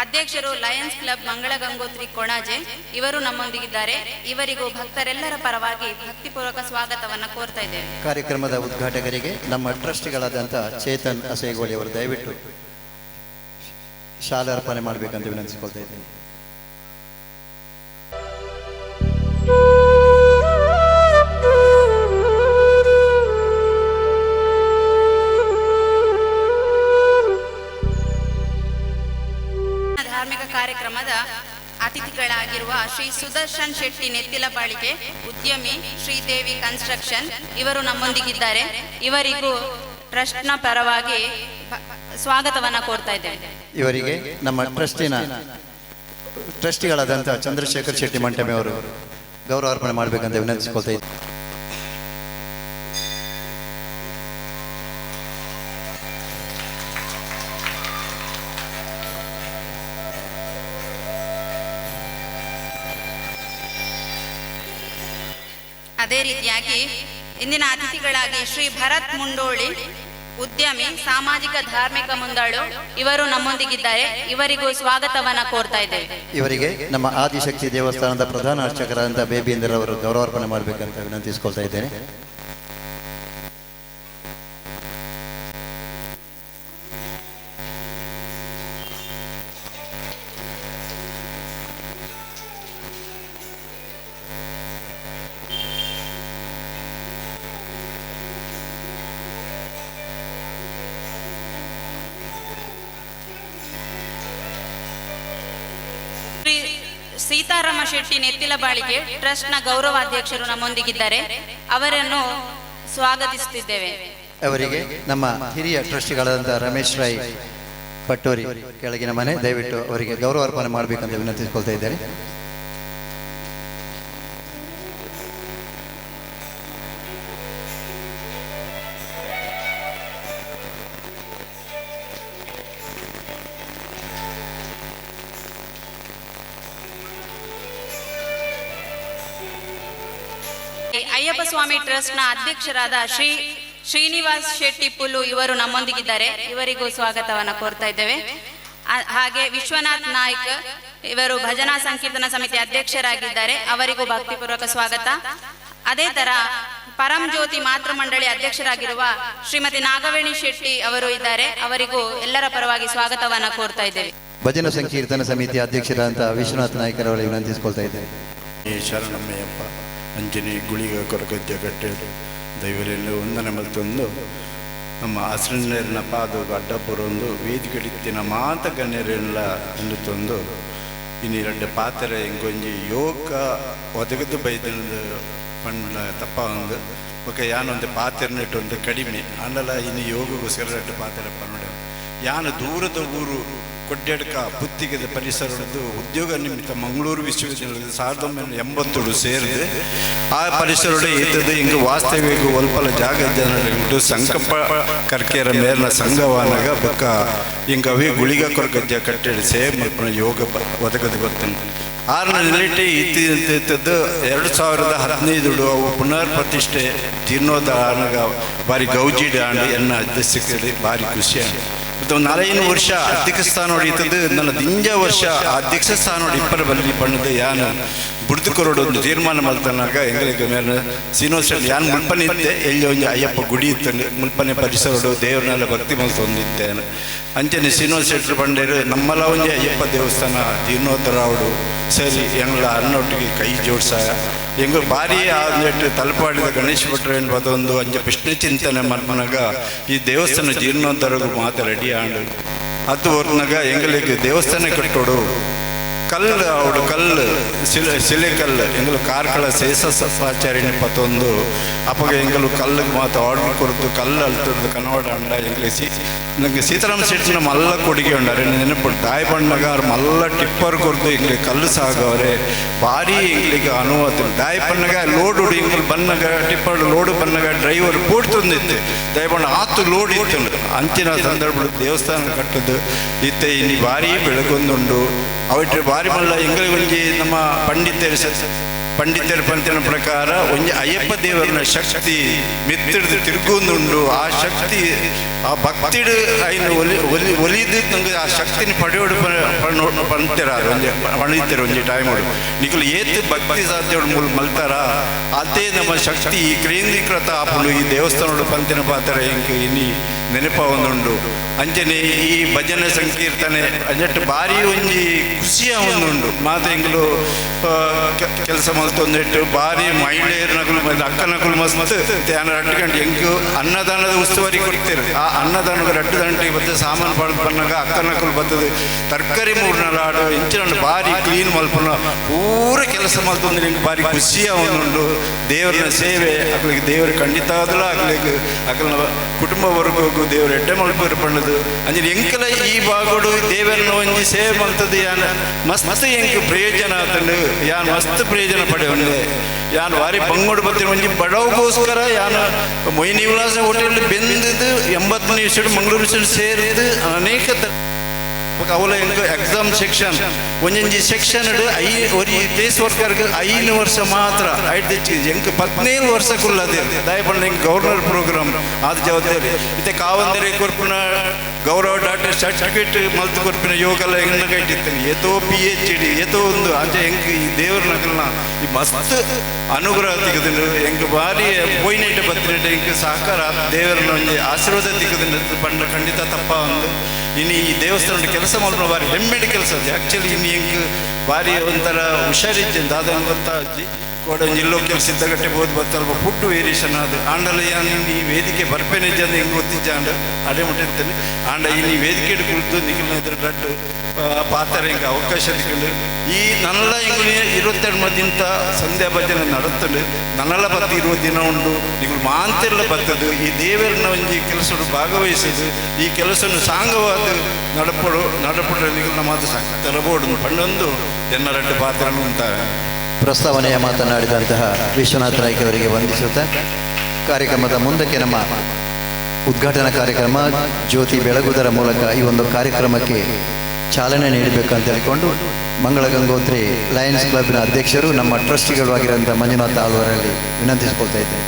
ಅಧ್ಯಕ್ಷರು, ಲಯನ್ಸ್ ಕ್ಲಬ್ ಮಂಗಳಗಂಗೋತ್ರಿ, ಕೊಣಾಜೆ. ಇವರು ನಮ್ಮೊಂದಿಗಿದ್ದಾರೆ. ಇವರಿಗೂ ಭಕ್ತರೆಲ್ಲರ ಪರವಾಗಿ ಭಕ್ತಿಪೂರ್ವಕ ಸ್ವಾಗತವನ್ನು ಕೋರ್ತಾ ಇದ್ದೇವೆ. ಕಾರ್ಯಕ್ರಮದ ಉದ್ಘಾಟಕರಿಗೆ ನಮ್ಮ ಟ್ರಸ್ಟಿಗಳಾದಂಥ ಚೇತನ್ ಅಸೇಗೋಳಿ ಅವರು ದಯವಿಟ್ಟು ಶಾಲೆ ಅರ್ಪಣೆ ಮಾಡಬೇಕಂತ ವಿನಂತಿಸಿಕೊಳ್ತಾ ಇದ್ದೇನೆ. ಧಾರ್ಮಿಕ ಕಾರ್ಯಕ್ರಮದ ಅತಿಥಿಗಳಾಗಿರುವ ಶ್ರೀ ಸುದರ್ಶನ್ ಶೆಟ್ಟಿ ನೆತ್ತಿಲಬಾಳಿಗೆ, ಉದ್ಯಮಿ, ಶ್ರೀದೇವಿ ಕನ್ಸ್ಟ್ರಕ್ಷನ್, ಇವರು ನಮ್ಮೊಂದಿಗಿದ್ದಾರೆ. ಇವರಿಗೂ ಟ್ರಸ್ಟ್ನ ಪರವಾಗಿ ಸ್ವಾಗತವನ್ನ ಕೋರ್ತಾ ಇದ್ದೇವೆ. ಇವರಿಗೆ ನಮ್ಮ ಟ್ರಸ್ಟಿಗಳಾದಂಥ ಚಂದ್ರಶೇಖರ್ ಶೆಟ್ಟಿ ಮಂಟಮೆ ಅವರು ಗೌರವಾರ್ಪಣೆ ಮಾಡಬೇಕಂತ ವಿನಂತಿಸಿಕೊಳ್ತಾ ಇದ್ದೇನೆ. ಅದೇ ರೀತಿಯಾಗಿ ಇಂದಿನ ಅತಿಥಿಗಳಾಗಿ ಶ್ರೀ ಭರತ್ ಮುಂಡೋಳಿ, ಉದ್ಯಮಿ, ಸಾಮಾಜಿಕ ಧಾರ್ಮಿಕ ಮುಂದಾಳು, ಇವರು ನಮ್ಮೊಂದಿಗಿದ್ದಾರೆ. ಇವರಿಗೂ ಸ್ವಾಗತವನ್ನ ಕೋರ್ತಾ ಇದ್ದೇವೆ. ಇವರಿಗೆ ನಮ್ಮ ಆದಿಶಕ್ತಿ ದೇವಸ್ಥಾನದ ಪ್ರಧಾನ ಅರ್ಚಕರಾದಂಥ ಬೇಬೀಂದರ್ ಅವರು ಗೌರವಾರ್ಪಣೆ ಮಾಡಬೇಕಂತ ವಿನಂತಿಸಿಕೊಳ್ತಾ ಇದ್ದೇನೆ. ಶ್ರೀ ಸೀತಾರಾಮ ಶೆಟ್ಟಿ ನೆತ್ತಿಲಬಾಳಿಗೆ, ಟ್ರಸ್ಟ್ನ ಗೌರವಾಧ್ಯಕ್ಷರು ನಮ್ಮೊಂದಿಗಿದ್ದಾರೆ. ಅವರನ್ನು ಸ್ವಾಗತಿಸುತ್ತಿದ್ದೇವೆ. ಅವರಿಗೆ ನಮ್ಮ ಹಿರಿಯ ಟ್ರಸ್ಟಿಗಳಾದಂಥ ರಮೇಶ್ ರೈ ಪಟ್ಟೋರಿ ಕೆಳಗಿನ ಮನೆ, ದಯವಿಟ್ಟು ಅವರಿಗೆ ಗೌರವಾರ್ಪಣೆ ಮಾಡಬೇಕಂತ ವಿನಂತಿಸಿಕೊಳ್ತಾ ಇದ್ದೇನೆ. ಅಯ್ಯಪ್ಪ ಸ್ವಾಮಿ ಟ್ರಸ್ಟ್ನ ಅಧ್ಯಕ್ಷರಾದ ಶ್ರೀ ಶ್ರೀನಿವಾಸ್ ಶೆಟ್ಟಿ ಪುಲ್ಲು ಇವರು ನಮ್ಮೊಂದಿಗಿದ್ದಾರೆ. ಇವರಿಗೂ ಸ್ವಾಗತವನ್ನು ಕೋರ್ತಾ ಇದ್ದೇವೆ. ಹಾಗೆ ವಿಶ್ವನಾಥ್ ನಾಯ್ಕ್ ಇವರು ಭಜನಾ ಸಂಕೀರ್ತನಾ ಸಮಿತಿ ಅಧ್ಯಕ್ಷರಾಗಿದ್ದಾರೆ. ಅವರಿಗೂ ಭಕ್ತಿಪೂರ್ವಕ ಸ್ವಾಗತ. ಅದೇ ತರ ಪರಂ ಜ್ಯೋತಿ ಮಾತೃಮಂಡಳಿ ಅಧ್ಯಕ್ಷರಾಗಿರುವ ಶ್ರೀಮತಿ ನಾಗವೇಣಿ ಶೆಟ್ಟಿ ಅವರು ಇದ್ದಾರೆ. ಅವರಿಗೂ ಎಲ್ಲರ ಪರವಾಗಿ ಸ್ವಾಗತವನ್ನು ಕೋರ್ತಾ ಇದ್ದೇವೆ. ಭಜನಾ ಸಂಕೀರ್ತನ ಸಮಿತಿ ಅಧ್ಯಕ್ಷರಾದಂಥ ವಿಶ್ವನಾಥ್ ನಾಯ್ಕರವರಿಗೆ ವಿನಂತಿಸಿಕೊಳ್ತಾ ಇದ್ದೇನೆ. ಶರಣಮ್ಮಯ್ಯಪ್ಪ. ಅಂಜನಿ ಗುಳಿಗ ಕೊರಗಜ್ಜ ಕಟ್ಟೆ ದೈವರೆಲ್ಲ ವಂದನೆ ಮಲ್ತೊಂದು ನಮ್ಮ ಆಶ್ರಯನ ಪಾದ ಅಡ್ಡಪುರೊಂದು ವೇದಿಕೆಡಿತ್ತಿನ ಮಾತ ಗಣ್ಯರೆಲ್ಲ ತಂದು ಇನ್ನು ಎರಡು ಪಾತ್ರೆ ಇಂಕೊಂಜಿ ಯೋಗ ಒದಗದು ಬೈದಿನ ಪಂಡ ತಪ್ಪ ಒಂದು ಬೊಕ ಯಾನೊಂದು ಪಾತ್ರೆ ಒಂದು ಕಡಿಮೆ ಆಂಡಲ ಇನ್ನು ಯೋಗಗೋಸ್ಕರ ಎರಡು ಪಾತ್ರೆ ಪನ್ನೊಡೆ. ಯಾನು ದೂರದ ಊರು ಕೊಡ್ಯಡ್ಕ ಪುತ್ತಿಗೆದ ಪರಿಸರದ್ದು ಉದ್ಯೋಗ ನಿಮಿತ್ತ ಮಂಗಳೂರು ವಿಶ್ವವಿದ್ಯಾಲಯದ 1980 ಸೇರಿದೆ. ಆ ಪರಿಸರದ ಇದ್ದದ್ದು ಹಿಂಗೆ ವಾಸ್ತವ್ಯಕ್ಕೆ ಒಲ್ಪಲ ಜಾಗ ಜನರು ಸಂಕಲ್ಪ ಕರ್ಕೇರ ಮೇಲಿನ ಸಂಘವಾನಾಗ ಬೊಕ್ಕ ಹಿಂಗೆ ಅವೇ ಗುಳಿಗ ಕೊರಗಜ್ಜ ಕಟ್ಟೆಡ್ ಸೇವೆ ಮಲ್ಪನ ಯೋಗ ಒದಗದು ಗೊತ್ತುಂಟು. ಆರನ ನೆಲೆಟಿ ಇತ್ತಿದ್ದು 2015 ಅವು ಪುನರ್ ಪ್ರತಿಷ್ಠೆ ಜೀರ್ಣೋದ್ಧಾರ ಭಾರಿ ಗೌಜಿಡ್ ಆಂಡ್ ಎನ್ನ ಅಧ್ಯಕ್ಷತೆ ಭಾರಿ ಖುಷಿ ಆಂಡ್. ಮತ್ತು ಒಂದು 4-5 ವರ್ಷ ಅಧ್ಯಕ್ಷ ಸ್ಥಾನ ಹೊಡೀತದ್ದು ನನ್ನ ದಿಂಜ ವರ್ಷ ಅಧ್ಯಕ್ಷ ಸ್ಥಾನ ಹೊಡಿ ಇಪ್ಪರ ಬಲ್ಲಿ ಬಣ್ಣದ ಯಾನು ಬುಡ್ದು ಕೊರಡು ಒಂದು ತೀರ್ಮಾನ ಮಲ್ತನಾಗ ಎಂಗಳಿಗೆ ಮೇಲೆ ಸೀನೋಸ್ ಯಾನ್ ಮುಲ್ಪನೆ ಇದ್ದೆ ಎಲ್ಲಿ ಒಂಜಿ ಅಯ್ಯಪ್ಪ ಗುಡಿ ಇತ್ತು ಮುಲ್ಪನೆ ಪರಿಸರಡು ದೇವ್ರನ್ನೆಲ್ಲ ಭಕ್ತಿ ಮಲ್ತೊಂದಿದ್ದೇನೆ. ಅಂಚನೆ ಶ್ರೀನಿವಾಸ ಶೆಟ್ಟರು ಪಂಡೇರು ನಮ್ಮಲ್ಲ ಒಂಜಿ ಅಯ್ಯಪ್ಪ ದೇವಸ್ಥಾನ ಜೀರ್ಣೋದ್ಧಾರ ಅವಡು ಸರಿ ಎಂಗಳ ಅನ್ನೊಟ್ಟಿಗೆ ಕೈ ಜೋಡ್ಸ ಎಂಗು ಭಾರಿ ಆದಟ್ಟು ತಲಪಾಡಿದ ಗಣೇಶ ಭಟ್ರು ಎನ್ಬದೊಂದು ಅಂಚೆ ಕೃಷ್ಣ ಚಿಂತನೆ ಮಲ್ಪನಾಗ ಈ ದೇವಸ್ಥಾನ ಜೀರ್ಣೋದ್ಧಾರಗೂ ಮಾತು ರೆಡಿ ಆಂಡು. ಅದು ಹೊರ್ನಾಗ ಎಂಗಳಿಗೆ ದೇವಸ್ಥಾನ ಕಟ್ಟೋಡು ಕಲ್ಲು ಅವಡು ಕಲ್ಲು ಶಿಲೆ ಶಿಲೆ ಕಲ್ಲು ಎಂಗಲು ಕಾರ್ಕಳ ಶೇಷಾಚಾರ್ಯನ ಪತ್ತೊಂದು ಅಪ್ಪಗ ಎಂಗಲು ಕಲ್ಲಿಗೆ ಮಾತು ಆರ್ಡರ್ ಕೊಡ್ತು ಕಲ್ಲು ಅಲ್ತದ್ದು ಕನ್ನಡ ಅಂಡ ಎಂಗ್ಲಿ ಸಿ ನಂಗೆ ಸೀತಾರಾಮ ಶೆಟ್ಟಿನ ಮಲ್ಲ ಕೊಡುಗೆ ಉಂಡಾರೆ ನೆನಪು ತಾಯಿ ಬಣ್ಣಗ ಅವ್ರು ಮಲ್ಲ ಟಿಪ್ಪರ್ ಕೊಡ್ತು ಎಂಗ್ಲಿ ಕಲ್ಲು ಸಾಗವ್ರೆ ಭಾರಿ ಎಂಗ್ಲಿಗೆ ಅನುವಾದ. ತಾಯಿ ಬಣ್ಣಗ ಲೋಡು ಎಂಗಲು ಬನ್ನಗ ಟಿಪ್ಪರ್ ಲೋಡು ಬನ್ನಗ ಡ್ರೈವರ್ ಪೂಡ್ತಂದಿತ್ತು ತಾಯಿ ಬಣ್ಣ ಆತು ಲೋಡ್ ಇತ್ತು. ಅಂಚಿನ ಸಂದರ್ಭ ದೇವಸ್ಥಾನ ಕಟ್ಟದ್ದು ಇತ್ತೆ ಇನ್ನು ಭಾರಿ ಬೆಳಗೊಂದುಂಡು. ಅವಟ್ರೆ ಭಾರಿ ಮಲ್ಲ ಎಂಗಳಿಗೆ ಒಂಜಿ ನಮ್ಮ ಪಂಡಿತರು ಪಂಡಿತರ ಪಂಥನ ಪ್ರಕಾರ ಒಂಜಿ ಅಯ್ಯಪ್ಪ ದೇವರನ ಶಕ್ತಿ ಮಿತ್ತಿಡ್ದು ತಿರುಗೊಂದುಂಡು. ಆ ಶಕ್ತಿ ಆ ಭಕ್ತಿಡು ಐನು ಒಲಿ ಒಲಿ ಒಲಿದು ನಂಗೆ ಆ ಶಕ್ತಿನ ಪಡೆಯೋಡು ಪಂತಿರ ಒಂಜಿ ಪಣಿತಾರೆ ಒಂಜಿ ಟೈಮ್ ನಿಕಲು ಏತ್ ಭಕ್ತಿ ಸಾಧ್ಯ ಮೂಲ ಮಲ್ತಾರ ಅದೇ ನಮ್ಮ ಶಕ್ತಿ ಈ ಕೇಂದ್ರೀಕೃತ ಆಪುಂಡು ಈ ದೇವಸ್ಥಾನಡು ಪಂತಿನ ಪಾತ್ರ ಇಂಕ್ ಇನಿ ನೆನಪ ಒಂದುಂಡು. ಅಂಚನೆ ಈ ಭಜನೆ ಸಂಕೀರ್ತನೆ ಅಂಜಟ್ಟು ಭಾರಿ ಒಂಜಿ ಖುಷಿಯ ಒಂದುಂಡು. ಮಾತ ಎಂಗ್ಲು ಕೆಲಸ ಮಲ್ತೊಂದಿಟ್ಟು ಭಾರಿ ಮಹಿಳೆಯರ ನಕಲು ಅಕ್ಕನಕುಲು ಮಸ್ತ್ ಧ್ಯಾನ ರಡ್ಡು ಗಂಟೆ ಎಂಕು ಅನ್ನದಾನದ ಉಸ್ತುವಾರಿ ಕೊಡ್ತೀರಿ. ಆ ಅನ್ನದಾನದ ರಡ್ಡು ಗಂಟೆಗೆ ಬರ್ತದೆ ಸಾಮಾನು ಪಡೆದು ಬಂದಾಗ ಅಕ್ಕನಕುಲು ಬರ್ತದೆ ತರಕಾರಿ ಮೂರ್ನಲಾಡು ಇಂಚಿನ ಭಾರಿ ಕ್ಲೀನ್ ಮಲ್ಪನ ಪೂರ ಕೆಲಸ ಮಲ್ತೊಂದು ನಿಂಗೆ ಭಾರಿ ಖುಷಿಯ ಒಂದುಂಡು. ದೇವರನ್ನ ಸೇವೆ ಅಕ್ಲಿಗೆ ದೇವರು ಖಂಡಿತ ಆದಲ ಅಕ್ಲಿಗೆ ಅಕಲ್ನ ಕುಟುಂಬ ವರ್ಗಕ್ಕೂ ದೇವರು ಎಡ್ಡೆ ಮಲ್ಪರು ಪಣ್ಣದು ಅಂಜನೆ ಎಂಕಲ ಈ ಭಾಗಡು ದೇವರನ್ನ ಒಂಜಿ ಸೇವೆ ಮಲ್ತದ್ದು ಯಾನ್ ಮಸ್ತ್ ಎಂಕ್ ಪ್ರಯೋಜನ ಆತಂಡು ಯಾನ್ ಮಸ್ತ್ ಪ್ರಯೋಜನ ಪಡೆಯುವಂದೆ ಯಾನ್ ವಾರಿ ಬಂಗೋಡು ಬತ್ತಿನ ಒಂಜಿ ಬಡವಗೋಸ್ಕರ ಯಾನ್ ಮೊಯ್ನಿ ವಿಲಾಸ ಹೋಟೆಲ್ ಬೆಂದದ್ದು 80 ವರ್ಷ ಮಂಗಳೂರು ಸೇರಿದ್ದು ಅನೇಕ ಅವಲ ಎಂಕ್ ಎಕ್ಸಾಮ್ ಸೆಕ್ಷನ್ ಒಂಜೊಂಜಿ ಸೆಕ್ಷನ್ I ಒರಿ ಕೇಸ್ ವರ್ಕರ್ಗೆ 5 ವರ್ಷ ಮಾತ್ರ ಐಟ್ ಎಂಕ್ 17 ವರ್ಷ ಕುಲ್ಲದೆ ದಯಪಂಡ ಎಂಕ್ ಗವರ್ನರ್ ಪ್ರೋಗ್ರಾಮ್ ಆದ ಜವಾಬ್ದಾರಿ ಇತ್ತೆ ಕಾವಂದರೆ ಕೊರ್ಪಿನ ಗೌರವ ಡಾಕ್ಟರ್ ಸರ್ಟಿಫಿಕೇಟ್ ಮಲ್ತು ಕೊರ್ಪಿನ ಯೋಗಲ ಎಂಗ್ನ ಕೈಟಿತ್ತು ಏತೋ PhD ಏತೋ ಒಂದು ಅಂಚೆ ಎಂಕ್ ಈ ದೇವರ ನಗಲ್ನ ಈ ಮಸ್ತ್ ಅನುಗ್ರಹ ತಿಕ್ಕುದುಂಡು ಎಂಕ್ ಬಾರಿ ಪೋಯಿನೇಟ್ ಬತ್ತಿನೇಟ್ ಎಂಕ್ ಸಹಕಾರ ದೇವರನ್ನ ಒಂಜಿ ಆಶೀರ್ವಾದ ತಿಕ್ಕುದುಂಡು ಪಂಡ ಖಂಡಿತ ತಪ್ಪ ಒಂದು ಇನ್ನು ಈ ದೇವಸ್ಥಾನ ಕೆಲಸ ಮಾಡೋಣ ಬಾರಿ ಹೆಮ್ಮೆಡಿ ಕೆಲಸ ಅದು ಆ್ಯಕ್ಚುಲಿ ಇನ್ನು ಎಂಕ್ ಬಾರಿ ಒಂಥರ ಹುಷಾರಿಜ್ಜೆ ದಾದ ಗೊತ್ತಾ ಕೋಡ ಒಂಜಿ ಇಲ್ಲೋ ಕೆಲಸ ಇದ್ದಗಟ್ಟೆ ಬೋದು ಬತ್ತಲ್ಪ ಫುಡ್ ವೇರಿಯೇಷನ್ ಅದು ಆಂಡಲ ಈ ವೇದಿಕೆ ಬರ್ಪೇನೆ ಇಜ್ಜಂದು ಹೆಂಗೆ ಗೊತ್ತಿಜ್ಜ ಆಂಡ ಅಡೆ ಮುಟ್ಟಿರ್ತೇನೆ ಆಂಡ ಇನ್ನು ವೇದಿಕೆ ಕುಳಿತು ನಿಖಿಲ್ನ ಇದ್ರ ರಡ್ಡು ಪಾತ್ರ ಹಿಂಗೆ ಅವಕಾಶ ತಿಕ್ಕೊಂಡು ಈ ನನ್ನಲ್ಲ ಇಂಗ್ಲಿ 22 ಮದಿಂತ ಸಂಧ್ಯಾ ಭಜನೆ ನಡತ್ತಂಡು ನನ್ನಲ್ಲ ಬತ್ತಿ 20 ದಿನ ಉಂಡು ನಿಗಳು ಮಾಂತೆಲ್ಲ ಬತ್ತದು ಈ ದೇವರನ್ನ ಒಂಜಿ ಕೆಲಸ ಭಾಗವಹಿಸೋದು ಈ ಕೆಲಸವನ್ನು ಸಾಂಗವಾದ ನಡಪಡು ನಡಪಡ ನಿಗಲ್ನ ಮಾತು ಸಾಕು ತರಬೋಡು ಪಣ್ಣೊಂದು ಎನ್ನ ರಡ್ಡು ಪಾತ್ರನು ಅಂತ ಪ್ರಸ್ತಾವನೆಯ ಮಾತನಾಡಿದಂತಹ ವಿಶ್ವನಾಥ ನಾಯ್ಕ ಅವರಿಗೆ ವಂದಿಸುತ್ತಾ ಕಾರ್ಯಕ್ರಮದ ಮುಂದಕ್ಕೆ ನಮ್ಮ ಉದ್ಘಾಟನಾ ಕಾರ್ಯಕ್ರಮ ಜ್ಯೋತಿ ಬೆಳಗುವುದರ ಮೂಲಕ ಈ ಒಂದು ಕಾರ್ಯಕ್ರಮಕ್ಕೆ ಚಾಲನೆ ನೀಡಬೇಕಂತ ಹೇಳಿಕೊಂಡು ಮಂಗಳ ಗಂಗೋತ್ರಿ ಲಯನ್ಸ್ ಕ್ಲಬ್ನ ಅಧ್ಯಕ್ಷರು ನಮ್ಮ ಟ್ರಸ್ಟಿಗಳು ಆಗಿರುವಂಥ ಮಂಜುನಾಥ ಆಳ್ವರಲ್ಲಿ ವಿನಂತಿಸಿಕೊಳ್ತಾ ಇದ್ದೇನೆ.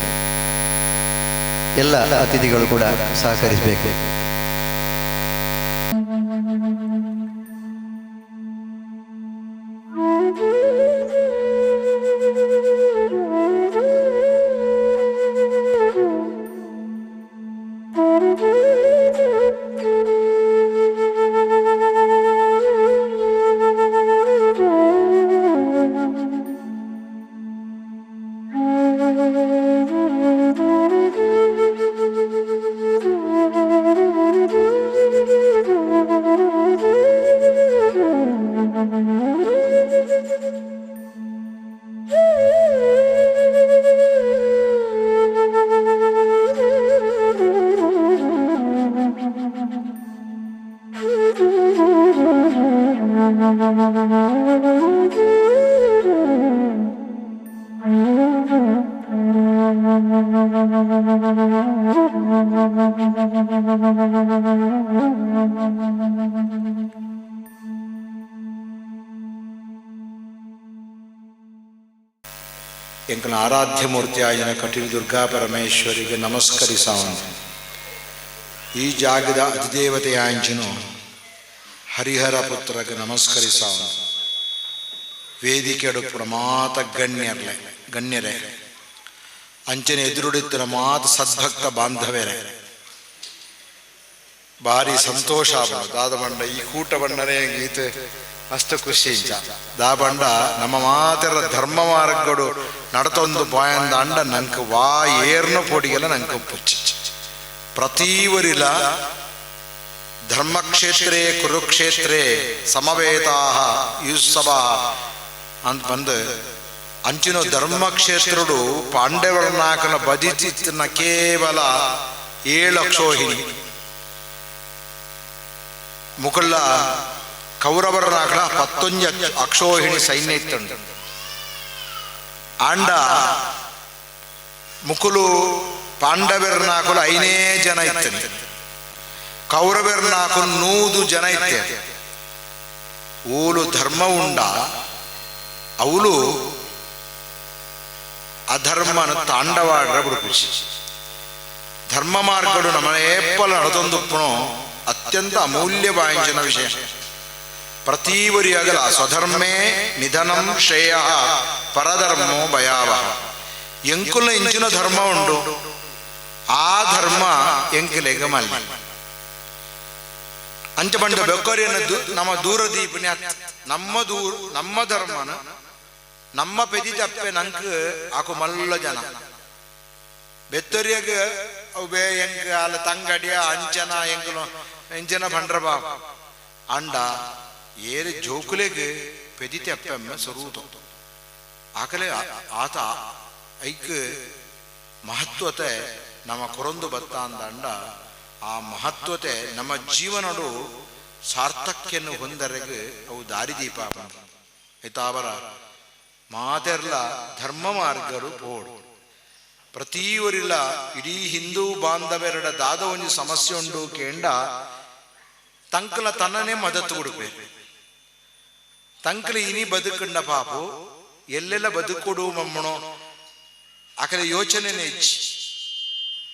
ಎಲ್ಲ ಅತಿಥಿಗಳು ಕೂಡ ಸಹಕರಿಸಬೇಕು. ಎಂಕನ ಆರಾಧ್ಯಮೂರ್ತಿಯಾಯಿನ ಕಟೀಲು ದುರ್ಗಾ ಪರಮೇಶ್ವರಿಗೆ ನಮಸ್ಕರಿಸಾವನು. ಈ ಜಾಗದ ಅಧಿದೇವತೆಯಾಂಜನು ಹರಿಹರ ಪುತ್ರಗೆ ನಮಸ್ಕರಿಸಾವನು. ವೇದಿಕೆಡು ಪ್ರಮಾತ ಗಣ್ಯರೇ ಅಂಚನೆ ಎದುರುಡಿತ್ತರ ಮಾತ ಸದ್ಭಕ್ತ ಬಾಂಧವರೇ, ಭಾರಿ ಸಂತೋಷ ದಾದ ಬಂಡ ಈ ಕೂಟ ಬಂಡನೇ ಗೀತೆ ಅಷ್ಟು ಖುಷಿ ಇಂಚ ದಾ ಬಂಡ ನಮ್ಮ ಮಾತರ ಧರ್ಮ ಮಾರ್ಗಡು ನಡತೊಂದು ಬಾಯಂದ ಅಂಡ ನಂಗೆ ವಾ ಏರ್ನ ಪೊಡಿಗೆಲ್ಲ ನಂಗೆ ಪುಚ್ಚಿ ಪ್ರತೀವರಿಲ ಧರ್ಮಕ್ಷೇತ್ರೇ ಕುರುಕ್ಷೇತ್ರೇ ಸಮವೇತಾ ಯುತ್ಸವ ಅಂತ ಬಂದು ಅಂಚಿನ ಧರ್ಮಕ್ಷೇತ್ರಡು ಪಾಂಡವರನಾಕನ ಬದಿತಿತ್ತಿನ ಕೇವಲ 7 ಅಕ್ಷೋಹಿಣಿ ಮುಕುಳ್ಳ ಕೌರವರನಾಕಳ 11 ಅಕ್ಷೋಹಿಣಿ ಸೈನ್ಯ ಇತ್ತುಂಡು. ಆಂಡ ಮುಕುಲು ಪಾಂಡವರನಾಕಲು 5 ಜನ ಇತ್ತನೆ, ಕೌರವರನಾಕಲು 100 ಜನ ಇತ್ತೆ. ಓಲು ಧರ್ಮ ಉಂಡ ಅವಳು ಅಧರ್ಮನ ತಾಂಡವಾಡ್ರ ಬಿಡುಪುಷಿ. ಧರ್ಮ ಮಾರ್ಗಡು ನಮ್ಮ ಏಪ್ಪಲ ನಡೆದೊಂದುಪ್ಪಣೋ ಅತ್ಯಂತ ಅಮೂಲ್ಯವಾಂಚನ ವಿಷಯ. ಪ್ರತಿವರಿಯಾಗಲ ಸ್ವಧರ್ಮೇ ನಿಧನಂ ಶ್ರೇಯ ಪರಧರ್ಮೋ ಭಯಾವಹ. ಎಂಕುಲ ಇಂಚಿನ ಧರ್ಮ ಉಂಡು, ಆ ಧರ್ಮ ಎಂಕುಲೆಗ ಮಲ್ಲ ಅಂಚ ಬಂಡ ಬೆಕ್ಕರಿಯನ್ನು ನಮ್ಮ ದೂರ ದೀಪನೆ ನಮ್ಮ ದೂರ ನಮ್ಮ ಧರ್ಮನ ನಮ್ಮ ಪೆದಿ ತಪ್ಪೆ ನಂಕ್ ಆಕು ಮಲ್ಲ ಜನ ಬೆತ್ತರಿಯಾಗ ಅವು ಬೇ ಎಂಕ್ ಅಲ್ಲ ತಂಗಡಿಯ ಅಂಚನ ಎಂಕುಲು ಎಂಚನ ಭಂಡ್ರ ಬಾ ಅಂಡ ಏರು ಜೋಕುಲೆಗ್ ಪೆದಿ ತಪ್ಪೆಮ್ಮ ಸ್ವರೂತ ಆಕಲೆ ಆತ ಐಕ್ ಮಹತ್ವತೆ ನಮ್ಮ ಕೊರೊಂದು ಬತ್ತ ಅಂದ ಅಂಡ ಆ ಮಹತ್ವತೆ ನಮ್ಮ ಜೀವನಡು ಸಾರ್ಥಕ್ಯನ್ನು ಹೊಂದರೆಗೆ ಅವು ದಾರಿದೀಪ ಆಯ್ತಾವರ ಮಾತೆರ್ಲ ಧರ್ಮ ಮಾರ್ಗರು ಪೋಡು ಪ್ರತಿಯವರಿಲ್ಲ ಇಡೀ ಹಿಂದೂ ಬಾಂಧವರಡ ದಾದ ಒಂದು ಸಮಸ್ಯೆ ಉಂಡು ಕೇಂಡ ತಂಕಲ ತನ್ನನೇ ಮದತ್ತು ಕೊಡುಪೆ ತಂಕಲ ಇನಿ ಬದುಕಂಡ ಪಾಪು ಎಲ್ಲೆಲ್ಲ ಬದುಕೊಡು ಮಮ್ಮಣೋ ಆಕಲೆ ಯೋಚನೆನೇ ಇಚ್ಚಿ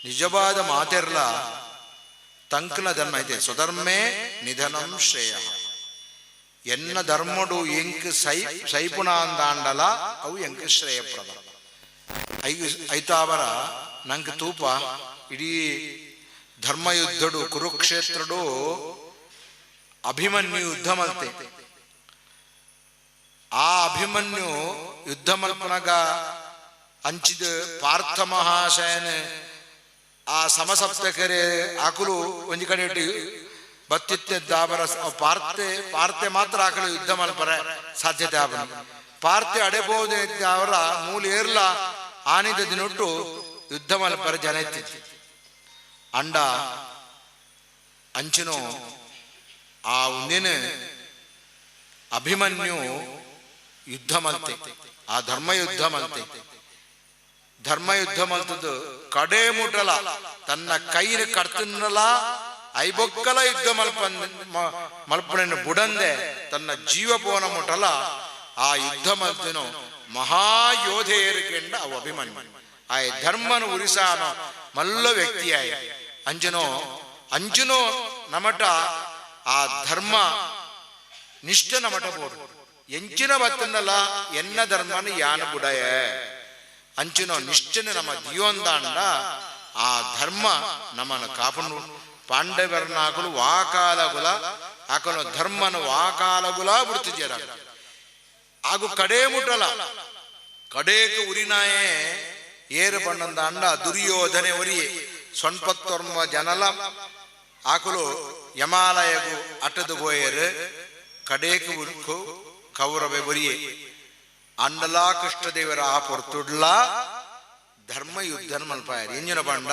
ನಿಜವಾದ ಮಾತೆರ್ಲ ತಂಕಲ ಧರ್ಮ ಐತೆ. ಸ್ವಧರ್ಮೇ ನಿಧನಂ ಶ್ರೇಯ. ಎನ್ನ ಧರ್ಮಡು ಎಂಕ್ ಸೈ ಸೈಪುಣಾಂದಾಂಡಲ ಅವು ಎಂಕ್ ಶ್ರೇಯಪ್ರದ. ಐತಾವರ ನಂಗೆ ತೂಪ ಇಡೀ ಧರ್ಮಯುದ್ಧಡು ಕುರುಕ್ಷೇತ್ರಡು ಅಭಿಮನ್ಯು ಯುದ್ಧ ಮಲ್ತೆ. ಆ ಅಭಿಮನ್ಯು ಯುದ್ಧ ಮಲ್ಪನಗ ಅಂಚಿದ ಪಾರ್ಥ ಮಹಾಶಯನ ಆ ಸಮಸಪ್ತಕರೆ ಆಕುಲು ಒಂಜಿ ಕಡೆ ಇಟ್ಟು ಬತ್ತಿದ್ದಾವರ ಪಾರ್ತೆ ಪಾರ್ತೆ ಮಾತ್ರ ಆಕಲು ಯುದ್ಧ ಮಲ್ಪರೆ ಸಾಧ್ಯತೆ ಆಪನ ಪಾರ್ತೆ ಅಡೆಬಹುದು ಅವರ ಮೂಲ ಏರ್ಲ ಆನಿದ ದಿನೊಟ್ಟು ಯುದ್ಧ ಮಲ್ಪರ ಜನ ಇತ್ತಿತ್ತು. ಅಂಡ ಅಂಚಿನೋ ಆ ಒಂದಿನ ಅಭಿಮನ್ಯು ಯುದ್ಧ ಮಲ್ತೆ, ಆ ಧರ್ಮ ಯುದ್ಧ ಮಲ್ತೆ. ಧರ್ಮ ಯುದ್ಧ ಮಲ್ತದ್ದು ಕಡೆ ಮುಟಲ ತನ್ನ ಕೈನ ಕಡ್ತನ್ನಲ ಐಬೊಕ್ಕಲ ಯುದ್ಧ ಮಲ್ಪನ ಬುಡಂದೆ ತನ್ನ ಜೀವ ಪೋನ ಮುಟಲ ಆ ಯುದ್ಧ ಮಲ್ತನು ಮಹಾಯೋಧೆಯರಿಕೆಂಡ ಅವು ಅಭಿಮನ್ಯು. ಆ ಧರ್ಮನು ಉರಿಸಾನೋ ಮಲ್ಲ ವ್ಯಕ್ತಿಯಾಯ ಅಂಜನೋ ಅಂಜನೋ ನಮಟ ಆ ಧರ್ಮ ನಿಷ್ಠ ನಮಟ ಬೋಡು ಎಂಚಿನ ಬತ್ತನ್ನಲ್ಲ ಎನ್ನ ಧರ್ಮನ ಯಾನ ಬುಡಯ ಅಂಚಿನೋ ನಿಷ್ಠನ ನಮ್ಮ ದಿಯೋಂದಾಂಡ ಆ ಧರ್ಮ ನಮ್ಮನ್ನು ಕಾಪನು. ಪಾಂಡವರನ್ನಾಕಲು ವಾಕಾಲಗುಲ ಆಕಲು ಧರ್ಮನ ವಾಕಾಲಗುಲ ಬಿಡ್ತಿದ್ದೀರ ಹಾಗೂ ಕಡೆ ಮುಟ್ಟಲ ಕಡೇಕ ಉರಿನಾಯೇ ಏರು ಬಣ್ಣಂದಾಂಡ ದುರ್ಯೋಧನೆ ಉರಿಯೇ ಸೊನ್ಪತ್ತೊರ್ಮ ಜನಲ ಆಕಲು ಯಮಾಲಯಗು ಅಟದು ಬೋಯರು ಕಡೇಕ ಉರುಕು ಕೌರವೆ ಉರಿಯೇ ಅಂಡಲಾ ಕೃಷ್ಣದೇವರ ಆ ಪೊರ್ತುಡ್ಲ ಧರ್ಮ ಯುದ್ಧನ ಮಲ್ಪಾಯರು. ಎಂಜಿನ ಬಂಡ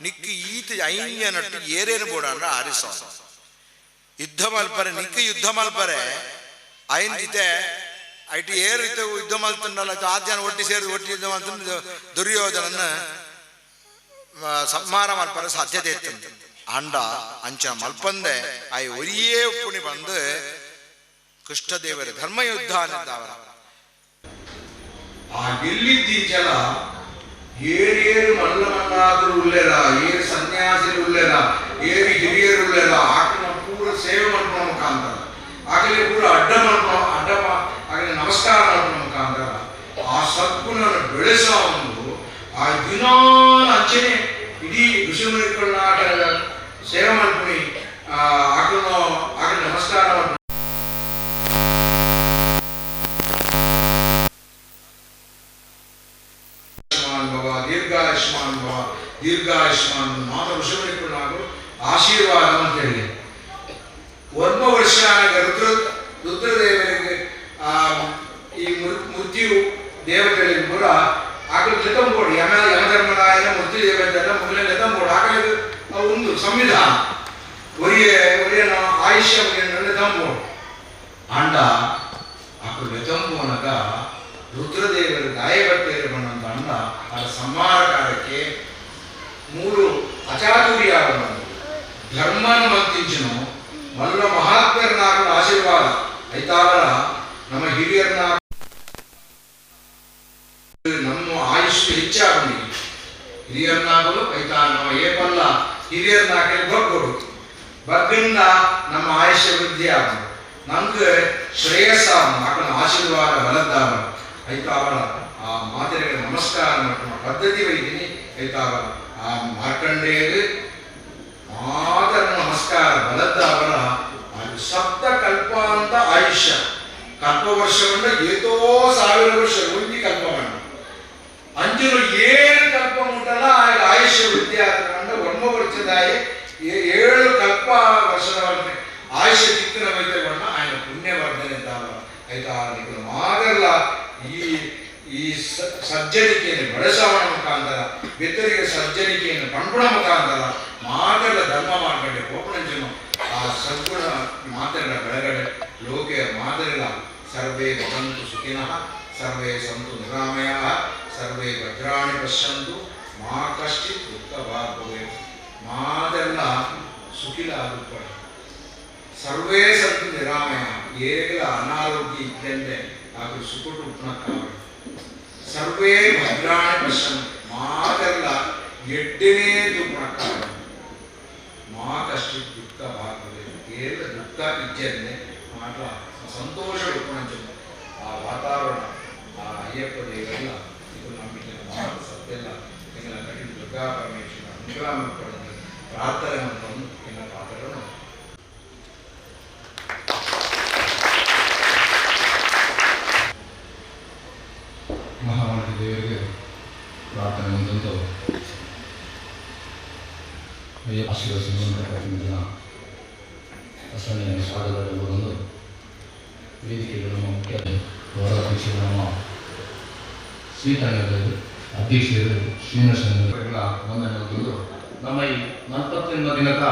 ನಿಕ್ಕು ಈತ ಐಂಜನಟ್ಟು ಏರೇನು ಬೋಡ ಅಂದ್ರ ಆರಿಸ ಯುದ್ಧ ಮಲ್ಪರೆ ನಿಕ್ಕು ಯುದ್ಧ ಮಲ್ಪರೆ ಐನ್ ಜೊತೆ IT ಏರು ಯುದ್ಧ ಮಲ್ತಂಡಲ್ಲ ಆ ಜನ ಒಟ್ಟಿ ಸೇರಿ ಒಟ್ಟಿ ಯುದ್ಧ ಮಲ್ತಂದು ದುರ್ಯೋಧನನ್ನ ಸಂಹಾರ ಮಲ್ಪರೆ ಸಾಧ್ಯತೆ ಇತ್ತು. ಅಂಡ ಅಂಚ ಮಲ್ಪಂದೆ ಆಯ್ ಒರಿಯೇ ಪುಣಿ ಬಂದು ಕೃಷ್ಣದೇವರ ಧರ್ಮಯುದ್ಧ ಅನ್ನಿದ್ದವರ ಆ ಎಲ್ಲಿದ್ದೀಚಲ ಏರೇರು ಮಲ್ಲ ಮಲ್ಲಾದರು ಉಲ್ಲೆರ ಏರು ಸನ್ಯಾಸಿರು ಉಲ್ಲೆರ ಏರು ಹಿರಿಯರು ಉಲ್ಲೆರ ಆಕನ ಪೂರ ಸೇವೆ ಮಾಡ್ಕೊಳ ಮುಖಾಂತರ ಆಗಲೇ ಪೂರ ಅಡ್ಡ ಮಾಡ್ಕೊ ಅಡ್ಡ ಆಗಲೇ ನಮಸ್ಕಾರ ಮಾಡ್ಕೊಳ ಮುಖಾಂತರ ಆ ಸದ್ಗುಣನ ಬೆಳೆಸೋ ಒಂದು ಆ ದಿನಾಲ ಅಂಚನೆ ಇಡೀ ಋಷಿಮುನಿಗಳನ್ನ ಸೇವೆ ಮಾಡ್ಕೊಳಿ ಆಕನ ಆಗಲೇ ನಮಸ್ಕಾರ ಮಾಡ್ಕೊಂಡು ದೀರ್ಘಾಯುಷ್ಮಾನ್ ಭವ ದೀರ್ಘಾಯುಷ್ಮಾನ್ ಮಾತ ಋಷಿಮುನಿಗಳು ಆಶೀರ್ವಾದ ಅಂತ ಹೇಳಿ ಒರ್ಮ ವರ್ಷ ರುದ್ರ ರುದ್ರದೇವರಿಗೆ ಈ ಮೃತ್ಯು ದೇವತೆಗಳಿಗೆ ಪೂರ ಆಕಳು ಲೆತಂಬೋಡು ಯಮ ಯಮಧರ್ಮರಾಯನ ಮೃತ್ಯು ದೇವತೆಲ್ಲ ಮೊದಲೇ ಲೆತಂಬೋಡು ಆಕಳಿಗೆ ಒಂದು ಸಂವಿಧಾನ ಒರಿಯ ಒರಿಯನ ಆಯುಷ್ಯ ಲೆತಂಬೋಡು ಅಂಡ ಆಕಳು ಲೆತಂಬೋನಗ ರುದ್ರದೇವರು ಗಾಯಬಟ್ಟೆಯರು ಬಂದಂತ ಅಣ್ಣ ಆ ಸಂಹಾರ ಕಾರ್ಯಕ್ಕೆ ಮೂರು ಅಚಾತುರ್ಯಾಗನು ಧರ್ಮನ ಮಂತಿಂಚನು ಮಲ್ಲ ಮಹಾತ್ಮರನಾಗಲು ಆಶೀರ್ವಾದ ಐತಾವರ ನಮ್ಮ ಹಿರಿಯರನ್ನ ನಮ್ಮ ಆಯುಷ್ಯ ಹೆಚ್ಚಾಗಲಿ ಹಿರಿಯರನ್ನಾಗಲು ಐತಾ ನಮ್ಮ ಏಪಲ್ಲ ಹಿರಿಯರನ್ನಾಗಲಿ ಬಗ್ಗೋಡು ಬಗ್ಗನ್ನ ನಮ್ಮ ಆಯುಷ್ಯ ವೃದ್ಧಿ ಆಗಲು ನಮ್ಗೆ ಶ್ರೇಯಸ್ಸಾಗ ಆಕನ ಆಶೀರ್ವಾದ ಬಲದ್ದಾವ ಐತಾವರ ಆ ಮಾತೆಗೆ ನಮಸ್ಕಾರ ಮಾಡ್ಕೊಂಡು ಪದ್ಧತಿ ವೈದಿನಿ ಐತಾವರ ಆ ಮಾರ್ಕಂಡೇಯರು ಮಾತರ ನಮಸ್ಕಾರ ಬಲದ್ದಾವರ ಅದು ಸಪ್ತ ಕಲ್ಪ ಅಂತ ಆಯುಷ್ಯ ಕಲ್ಪ ವರ್ಷವನ್ನ ಏತೋ ಸಾವಿರ ವರ್ಷ ಒಂದಿ ಕಲ್ಪವನ್ನ ಅಂಜನು ಏಳು ಕಲ್ಪ ಮುಟ್ಟಲ್ಲ ಆಗ ಆಯುಷ್ಯ ವೃದ್ಧಿ ಆದ ವರ್ಮ ವರ್ಷದಾಯ ಏಳು ಕಲ್ಪ ವರ್ಷದವರೆಗೆ ಆಯುಷ್ಯ ಚಿಕ್ಕನ ವೈದ್ಯವನ್ನ ఆయన ಪುಣ್ಯವರ್ಧನೆ ಆಯ್ತಾ ಮಾದರಲ್ಲ ಈ ಈ ಸಜ್ಜನಿಕೆಯನ್ನು ಬಳಸವಣ ಮುಖಾಂತರ ಬೆತ್ತರಿಗೆ ಸಜ್ಜನಿಕೆಯನ್ನು ಪಣ್ಪುಣ ಮುಖಾಂತರ ಮಾತೆಲ್ಲ ಧರ್ಮ ಮಾಡ್ಕೊಂಡೆ ಕೋಪಣಂಜನು ಆ ಸದ್ಗುಣ ಮಾತೆಲ್ಲ ಬೆಳಗಡೆ ಲೋಕೆ ಮಾದರಿಲ್ಲ ಸರ್ವೇ ಭವಂತು ಸುಖಿನಃ ಸರ್ವೇ ಸಂತು ನಿರಾಮಯಾಃ ಸರ್ವೇ ಭದ್ರಾಣಿ ಪಶ್ಯಂತು ಮಾ ಕಶ್ಚಿತ್ ದುಃಖ ಭಾಗ್ ಭವೇತ್. ಮಾದೆಲ್ಲ ಸುಖಿಲ ಆಗುತ್ತಾರೆ. ಸರ್ವೇ ಸಂತು ನಿರಾಮಯ ಏರೆಗಳ ಅನಾರೋಗ್ಯ ಇದ್ದಂತೆ ಹಾಗೂ ಸುಖ ಉಪ್ಪುನ ಸರ್ವೇ ಭದ್ರಾಣಿ ಪಶ್ಯಂತು ಮಾತೆಲ್ಲ ಎಡ್ಡನೇ ದುಪ್ಪುನ ಮಾ ಕಷ್ಟ ದುಃಖ ಭಾಗದೆ ಏರೆಲ್ಲ ದುಃಖ ಇಜ್ಜನ್ನೆ ಮಾತ್ರ ಸಂತೋಷ ಉಪ್ಪುನ ಆ ವಾತಾವರಣ ಆ ಅಯ್ಯಪ್ಪ ದೇವರೆಲ್ಲ ಇದು ನಂಬಿಕೆ ಮಾತ ಸತ್ಯಲ್ಲ ಎಂಗಳ ಕಠಿಣ ದುರ್ಗಾ ಪರಮೇಶ್ವರ ಅನುಗ್ರಹ ಮಾಡಿಕೊಂಡು ಪ್ರಾರ್ಥನೆ ಮಾಡ್ಕೊಂಡು ಎನ್ನ ಪಾತ್ರಗಳನ್ನು. ಮಹಾಮಾರಿ ದೇವರಿಗೆ ಪ್ರಾರ್ಥನೆ ಮುಂದೊಂದು ಅಯ್ಯಪ್ಪ ಆಶೀರ್ವದಿಸುವಂಥ ಅಸರಣೆಯನ್ನು ಸ್ವಾಗತ ವೇದಿಕೆಗೆ ನಮ್ಮ ಮುಖ್ಯ ಗೌರವಾಧ್ಯಕ್ಷರು ನಮ್ಮ ಶ್ರೀತಂಗದಲ್ಲಿ ಅಧ್ಯಕ್ಷರು ಶ್ರೀನಿವಾಸ ವಂದನೆ ಒಂದು ನಮ್ಮ ಈ 41 ದಿನದ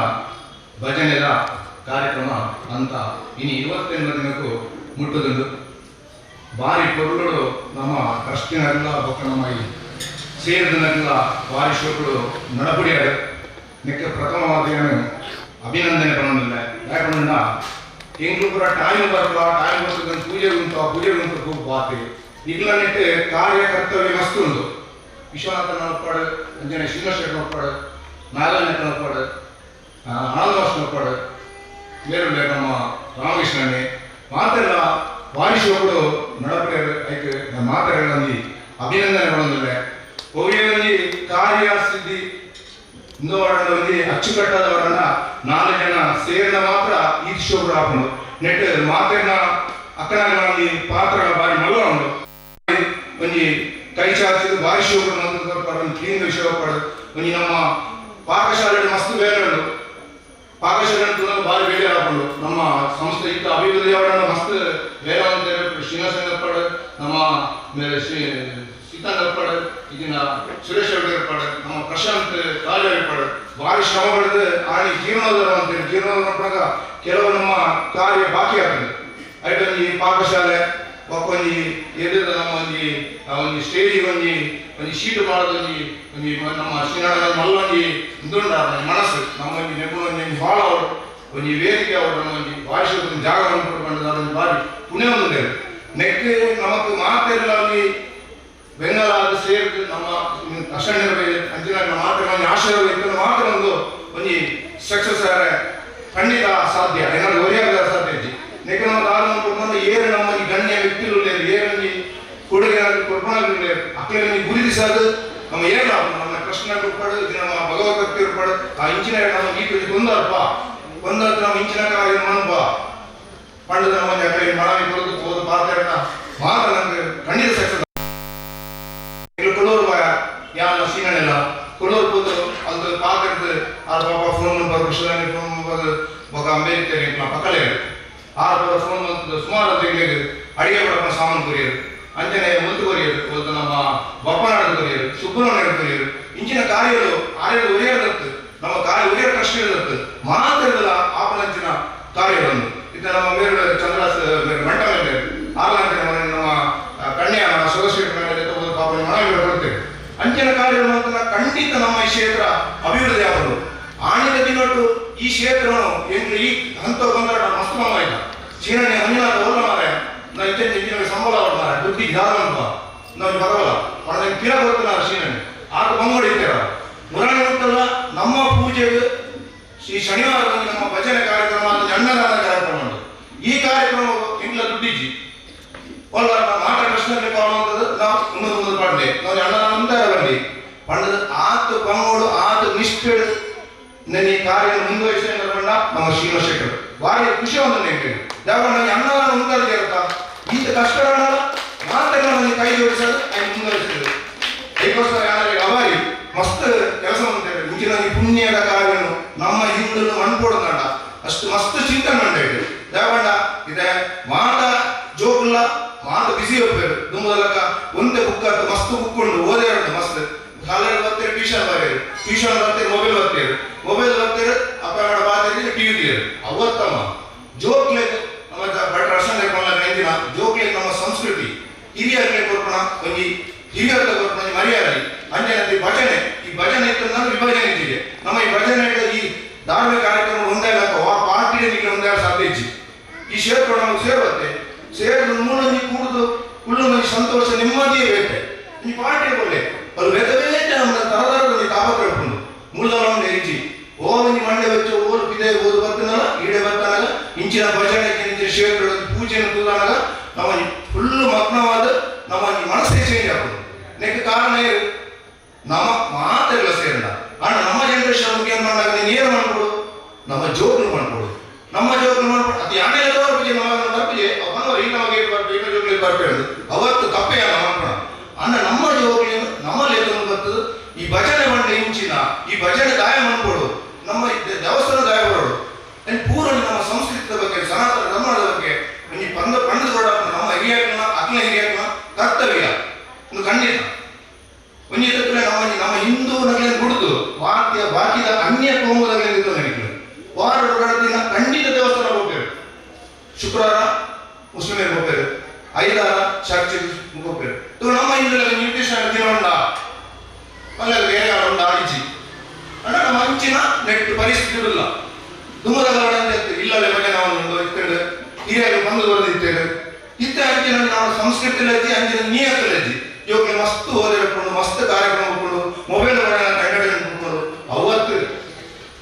ಭಜನೆಯ ಕಾರ್ಯಕ್ರಮ ಅಂತ ಇನ್ನು 28 ದಿನಕ್ಕೂ ಮುಟ್ಟುದುಂಡು. ಬಾರಿ ಪೊರುಗಳು ನಮ್ಮ ಟ್ರಸ್ಟಿನೆಲ್ಲ ಬೊಕ್ಕ ನಮ್ಮ ಈ ಸೇರಿದನೆಲ್ಲ ಬಾರಿ ಶೋಕುಡು ನಡಪುಡಿಯಾರು ನಿಕ್ಕ ಪ್ರಥಮವಾದ ಏನು ಅಭಿನಂದನೆ ಪನ್ನೊಂದಿಲ್ಲ. ಯಾಕಂದ್ರೆ ಎಂಗ್ಲು ಪೂರ ಟೈಮ್ ಬರ್ಪ ಟೈಮ್ ಬರ್ತದೆ ಪೂಜೆ ಉಂಟು ಪೂಜೆ ಉಂಟು ಬಾತಿ ಇಗ್ಲ ನೆಟ್ಟು ಕಾರ್ಯ ಕರ್ತವ್ಯ ಮಸ್ತ್ ಉಂಟು. ವಿಶ್ವನಾಥನ ಒಪ್ಪಾಡು, ಅಂಜನೆ ಶ್ರೀನಿವಾಸ ಒಪ್ಪಾಡು, ನಾಗಣ್ಣ ಒಪ್ಪಾಡು, ಆನಂದ ಒಪ್ಪಾಡು, ಬೇರೆ ನಮ್ಮ ರಾಮಕೃಷ್ಣನೇ ಮಾತೆಲ್ಲ ಬಾರಿ ಶೋಕುಡು ನಡಪಡೆಯರು ಐಕ್ ಮಾತೆಗಳಲ್ಲಿ ಅಭಿನಂದನೆ ಪನ್ನೊಂದಿಲ್ಲ. ಒವ್ವೇ ಕಾರ್ಯ ಸಿದ್ಧಿ ಒಂಜಿ ಅಚ್ಚುಕಟ್ಟಾದವರನ್ನ 4 ಜನ ಸೇರಿದ ಮಾತ್ರ ಈ ಶೋಕುಡು ಆಪುಂಡು. ನೆಟ್ ಮಾತೆರ್ನ ಅಕ್ಕನ ಪಾತ್ರ ಬಾರಿ ಮಲ್ಲ ಉಂಡು. ಒಂಜಿ ಕೈ ಚಾಚಿದ ಬಾರಿ ಶೋಕುಡು ಮಂತ್ರದ ಕ್ಲೀನ್ ವಿಷಯ ಒಂಜಿ ನಮ್ಮ ಪಾಕಶಾಲೆ ಮಸ್ತ್ ಬೇರೆ ಉಂಡು. ಪಾಕಶಾಲೆ ಅಂತ ಬಾರಿ ಬೇರೆ ಆಪುಂಡು. ನಮ್ಮ ಸಂಸ್ಥೆ ಇತ್ತ ಅಭಿವೃದ್ಧಿ ಅವರನ್ನ ಮಸ್ತ್ ಬೇರೆ ಅಂತ ಶ್ರೀನಿವಾಸ ನಮ್ಮ ಮೇರೆ ಶ್ರೀ ಸೀತಾಂಗಪ್ಪಾಡು ಇದನ್ನ ಸುರೇಶ್ ಪಾಡು ನಮ್ಮ ಪ್ರಶಾಂತ್ ಪಾಡು ಭಾರಿ ಶ್ರಮ ಪಡೆದು ಆಣಿ ಜೀರ್ಣೋದ್ಧಾರ ಅಂತೇಳಿ ಜೀರ್ಣೋದ್ಧಾರ ಪಡಗ ಕೆಲವು ನಮ್ಮ ಕಾರ್ಯ ಬಾಕಿ ಆಗ್ತದೆ. ಐಟ್ ಒಂಜಿ ಪಾಕಶಾಲೆ ಒಂಜಿ ಎದುರು ನಮ್ಮ ಒಂಜಿ ಒಂಜಿ ಸ್ಟೇಜಿಗೆ ಒಂಜಿ ಒಂಜಿ ಶೀಟ್ ಮಾಡೋದು ಒಂಜಿ ಒಂಜಿ ನಮ್ಮ ಶ್ರೀನಾಡ ಮಲ್ಲೊಂಜಿ ಇಂದುಂಡ ಮನಸ್ಸು ನಮ್ಮ ಒಂಜಿ ನೆಪುಣ ಒಂಜಿ ಹಾಲ್ ಅವರು ಒಂಜಿ ವೇದಿಕೆ ಅವರು ನಮ್ಮ ಒಂಜಿ ಭಾಷೆ ಒಂದು ಜಾಗವನ್ನು ಕೊಟ್ಕೊಂಡು ಅದೊಂದು ಭಾರಿ ಪುಣ್ಯ ಒಂದು ನೆಕ್ ನಮಕ್ ಮಾತೆಲ್ಲ ಒಂಜಿ ಬೆಂಗಾಲ ಸೇರಿದು ನಮ್ಮ ಅಸಣ್ಯರ ಅಂಚಿನ ಮಾತ್ರ ಒಂಜಿ ಆಶೀರ್ವಾದ ಇತ್ತು ಮಾತ್ರ ಒಂದು ಒಂಜಿ ಸಕ್ಸಸ್ ಆರೆ ಖಂಡಿತ ಸಾಧ್ಯ ಏನಾದ್ರು ಒರಿಯಾಗ ಸಾಧ್ಯ ಇಜ್ಜಿ. ನೆಕ್ ನಮ್ಮ ದಾದ ಕೊಡ್ಕೊಂಡು ಏರು ನಮ್ಮ ಈ ಗಣ್ಯ ವ್ಯಕ್ತಿಗಳು ಏರೊಂಜಿ ಕೊಡುಗೆ ಕೊಡ್ಕೊಂಡು ಅಕ್ಲೆ ಒಂಜಿ ಗುರುತಿಸೋದು ನಮ್ಮ ಏರ್ಲ ನಮ್ಮ ಕೃಷ್ಣ ಕೊಡ್ಪಾಡು ಇದು ನಮ್ಮ ಭಗವತ್ ಇರ್ಪಾಡು ಆ ಇಂಚಿನ ನಮ್ಮ ಈ ಕೊಂದಲ್ಪ ಒಂದತ್ತು ನಮ್ಮ ಇಂಚಿನ ಕಾರ್ಯ ಮನ್ಪ ಪಂಡದ ನಮ್ಮ ಅಕಡೆ ಮನವಿ ಕೊಡೋದು ಹೋದ ಪಾತ್ರ ಮಾತ್ರ ನಮ್ಗೆ ಖಂಡಿತ ಸಕ್ಸಸ್. ಕೊಲ್ಲೂರು ಯಾನ ಸೀನನೆಲ್ಲ ಕೊಲ್ಲೂರು ಕೂತು ಅದು ಪಾತ್ರದ ಆ ಪಾಪ ಫೋನ್ ನಂಬರ್ ಕೃಷ್ಣನಿ ಫೋನ್ ನಂಬರ್ ಬೊಕ ಅಂಬೇಡ್ಕರ್ ಪಕ್ಕಲೇ ಆ ಫೋನ್ ಸುಮಾರು ತಿಂಗಳಿಗೆ ಅಡಿಗೆ ಬಡಪನ ಸಾಮಾನು ಕೊರಿಯರು ಅಂಜನೆ ಮುತ್ತು ಕೊರಿಯರು ಒಂದು ನಮ್ಮ ಬಪ್ಪನಾಡು ಕೊರಿಯರು ಸುಬ್ರಹ್ಮಣ್ಯ ಕೊರಿಯರು ಇಂಚಿನ ಕಾರ್ಯಗಳು ಆರ್ಯದ ಉರಿಯದತ್ತು ನಮ್ಮ ಕಾರ್ಯ ಉರಿಯ ಕಷ್ಟ ಇರದತ್ತು ಮಾತ್ರ ಆಪನಂಚಿನ ಕಾರ್ಯಗಳನ್ನು ಇದು ನಮ್ಮ ಮೇರು ಚಂದ್ರ ಮಂಟ ಮೇಲೆ ಆರ್ಲಾಂಚಿನ ಮನೆ ನಮ್ಮ ಕನ್ಯಾ ಸೊಗಸು ಮೇಲೆ ಪಾಪ ಮನವಿ ಕೊಡ್ತೇವೆ. ಅಂಚಿನ ಕಾರ್ಯಗಳನ್ನು ಖಂಡಿತ ನಮ್ಮ ಈ ಕ್ಷೇತ್ರ ಅಭಿವೃದ್ಧಿ ಆಗೋದು. ಆಣಿದ ದಿನಟ್ಟು ಈ ಕ್ಷೇತ್ರವನ್ನು ಎಂಟು ಈ ಹಂತ ಬಂದ ಮಸ್ತ್ ಮಾಮ ಇಲ್ಲ ಚೀನಣ್ಣೆ ಮಂಜುನಾಥ ಹೋದ ಮಾರೆ ನಾ ಇಂಚಿನ ಇಂಚಿನ ಸಂಬಳ ಮಾರ ಬುದ್ಧಿ ಜ್ಞಾನ ಅಂತ ನಾವು ಬರವಲ್ಲ ಪಣದ ಕಿರ ಗೊತ್ತಲ್ಲ ಚೀನಣ್ಣೆ ಆತ ಬಂದ್ಬಿಡಿದ್ದೇವೆ ಮುರಾಣಿ ಗೊತ್ತಲ್ಲ. ನಮ್ಮ ಪೂಜೆಗೆ ಶ್ರೀ ಶನಿವಾರ ನಮ್ಮ ಭಜನೆ ಕಾರ್ಯಕ್ರಮ ಅನ್ನದಾನ ಕಾರ್ಯಕ್ರಮ ಉಂಟು. ಈ ಕಾರ್ಯಕ್ರಮ ಇಂಗ್ಲ ದುಡ್ಡಿಜ್ಜಿ ಒಲ್ಲ ಮಾಟ ಕೃಷ್ಣಲ್ಲಿ ಕಾಣುವಂಥದ್ದು ನಾವು ಇನ್ನೊಂದು ಪಂಡೆ ನಾವು ಅಣ್ಣನ ಮುಂದೆ ಬರಲಿ ಪಂಡದ ಆತ ಬಂಗೋಡು ಆತ ನಿಷ್ಠೆ ನನ್ನ ಈ ಕಾರ್ಯ ಮುಂದುವರಿಸಿ ನಮ್ಮ ಶ್ರೀನಿವಾಸ ಶೆಟ್ಟರು ಭಾರಿ ಖುಷಿ ಒಂದು ನೆನಪು. ಯಾವಾಗ ನನಗೆ ಅನ್ನದಾನ ಮುಂದುವರಿಕೆ ಇರುತ್ತಾ ಈತ ಕಷ್ಟ ಮಾತ್ರ ನನಗೆ ಕೈ ಜೋಡಿಸೋದು ಮುಂದುವರಿಸಿದ್ರು. ಅದಕ್ಕೋಸ್ಕರ ಯಾರಿಗೆ ಅವಾರಿ ಮಸ್ತ್ ಕೆಲಸ ಮಾಡ್ತೇವೆ. ಮುಂಚಿನ ಪುಣ್ಯದ ಕಾರ್ಯವನ್ನು ನಮ್ಮ ಹಿಂದನ್ನು ಮಣ್ಕೊಡೋದಂಡ ಅಷ್ಟು ಮಸ್ತ್ ಚಿಂತನೆ ಉಂಟು. ಯಾವಂಡ ಇದೆ ಮಾತ ಜೋಕುಲ್ಲ ಮಾತ ಬಿಸಿ ಹೋಗ್ಬೇಕು ದುಂಬದಲಕ ಒಂದೇ ಬುಕ್ ಅಂತ ಮಸ್ತ್ ಬುಕ್ ಉಂಟು ಓದೇ ಉಂಟು ಮಸ್ತ್ ಶಾಲೆಗೆ ಬರ್ತೀರಿ ಟ್ಯೂಷನ್ ಬರೆಯರು ಟ್ಯೂಷನ್ ಬರ್ತೀರಿ ಮೊಬೈಲ್ ಬರ್ತೀರಿ ಮೊಬೈಲ್ ಬರ್ತೀರಿ ಅಪ್ಪ ಮಾಡ ಬಾತೀರಿ ಟಿವಿ ತೀರು ಅವತ್ತಮ್ಮ ಜೋಕ್ಲೆ ನಮ್ಮ ಭಟ್ರ ಅರ್ಶನ ಎಂದಿನ ಜೋಕ್ಲೆ ನಮ್ಮ ಸಂಸ್ಕೃತಿ ಹಿರಿಯರಿಗೆ ಕೊರ್ಪಣ ಒಂಜಿ ಹಿರಿಯರ್ತ ಕೊರ್ಪಣ ಮರ್ಯಾದೆ ಅಂಜನತಿ ಭಜನೆ ಈ ಭಜನೆ ಇತ್ತು ವಿಭಜನೆ ಇದ್ದಿದೆ ನಮ್ಮ ಈ ಭಜನೆ ಈ ಧಾರ್ಮಿಕ ಕಾರ್ಯಕ್ರಮ ಒಂದೇ ಆ ಪಾರ್ಟಿ ಒಂದೇ ಸಾಧ್ಯ. ಸಂತೋಷ ನೆಮ್ಮದಿಯೇ ಬೇತೆ ಈ ಪಾರ್ಟಿ ಕೊಡ್ಲೆ ಅದು ಬೇತೆ ಬೇತೆ ನಮ್ಮ ತರತರದ ತಾಪತ್ರ ಉಂಟು ಮೂಲದವರ ಇಜ್ಜಿ ಓ ಒಂಜಿ ಮಂಡೆ വെಚ್ಚ ಓಲು ಪಿದೆ ಓದು ಬರ್ತನಲ್ಲ ಈಡೆ ಬರ್ತಾನಾಗ ಇಂಚಿನ ಭಜನೆ ಇಂಚಿನ ಕ್ಷೇತ್ರ ಪೂಜೆಯನ್ನು ತೂದಾನಾಗ ನಮ್ಮ ಫುಲ್ ಮಗ್ನವಾದ ನಮ್ಮ ಮನಸ್ಸೇ ಚೇಂಜ್ ಆಗೋದು. ನೆಕ್ ಕಾರಣ ಏನು? ನಮ್ಮ ಮಾತೆಲ್ಲ ಸೇರಲ್ಲ. ಅಣ್ಣ ನಮ್ಮ ಜನರೇಷನ್ ಬಗ್ಗೆ ಏನು ಮಾಡಾಗ ನೀನು ಏನು ಮಾಡ್ಕೊಡು, ನಮ್ಮ ಜೋಕ್ಲು ಮಾಡ್ಕೊಡು, ನಮ್ಮ ಜೋಕ್ಲು ಮಾಡ್ಕೊಡು. ಅದು ಯಾನೆಲ್ಲ ಬರ್ಪುಜೆ ನಮ್ಮ ಬರ್ಪುಜೆ ಅವನು ಈ ನಮಗೆ ಬರ್ಪು ಈಗ ಜೋಕ್ಲಿ ಬರ್ಪೇಳು ಅವತ್ತು ತಪ್ಪೇ ಅಲ್ಲ ಮಾಡ್ಕೊಣ. ಅಣ್ಣ ನಮ್ಮ ಜೋಕ್ಲೇನು ನಮ್ಮ ಲೇಖನ ಬರ್ತದೆ. ಈ ಭಜನೆ ಮಂಡ ಇಂಚಿನ ಈ ಭಜನೆ ದಾಯ ಮಾಡ್ಕೊಡು, ನಮ್ಮ ದೇವಸ್ಥಾನ ದಾಯ ಬರೋಡು ಪೂರ ನಮ್ಮ ಸಂಸ್ಕೃತಿಯ ಬಗ್ಗೆ ಸನಾತನ ಧರ್ಮದ ಬಗ್ಗೆ ಈ ಪಂದ ಪಂಡದ ನಮ್ಮ ಹಿರಿಯರನ್ನ ಅಕ್ಲ ಹಿರಿಯರನ್ನ ಕರ್ತವ್ಯ ಒಂದು ಖಂಡಿತ. ಒಂಜಿ ನಮ್ಮ ನಮ್ಮ ಹಿಂದೂ ನಗಲಿನ ಗುಡುದು ವಾಕ್ಯ ಬಾಕಿದ ಅನ್ಯ ಕೋಮುದಗಲಿನ ನಡೀತದೆ. ವಾರ ದಿನ ಖಂಡಿತ ದೇವಸ್ಥಾನ ಹೋಗ್ಬೇಕು. ಶುಕ್ರವಾರ ಮುಸ್ಲಿಮರು ಹೋಗ್ಬೇಕು, ಐದಾರ ಚರ್ಚ್ ಹೋಗ್ಬೇಕು. ನಮ್ಮ ಹಿಂದೂ ನಿರ್ದಿಷ್ಟ ದಿನ ಉಂಡ ಅಲ್ಲ ಬೇರೆ ಯಾರು ಉಂಡ ಆಡಿಜಿ ಅಣ್ಣ ನಮ್ಮ ಅಂಚಿನ ನೆಟ್ಟು ಪರಿಸ್ಥಿತಿ ಇರಲ್ಲ. ದುಮ್ಮದಗಡ ಇಲ್ಲಲ್ಲೇ ಬಗ್ಗೆ ನಾವು ಇತ್ತೇವೆ ಹಿರಿಯರು ಬಂದು ಬರೆದಿರ್ತೇವೆ. ಇತ್ತ ಅಂಚಿನ ನಾವು ಸಂಸ್ಕೃತಿ ಲಜ್ಜಿ ಅಂಚಿನ ನಿಯತ ಲಜ್ಜಿ ಇವಾಗ ಮಸ್ತ್ ಓದಿಕೊಂಡು ಮಸ್ತ್ ಕಾರ್ಯಕ್ರಮ ಹೋಗ್ಕೊಂಡು ಮೊಬೈಲ್ ಕಂಡು ಅವತ್ತು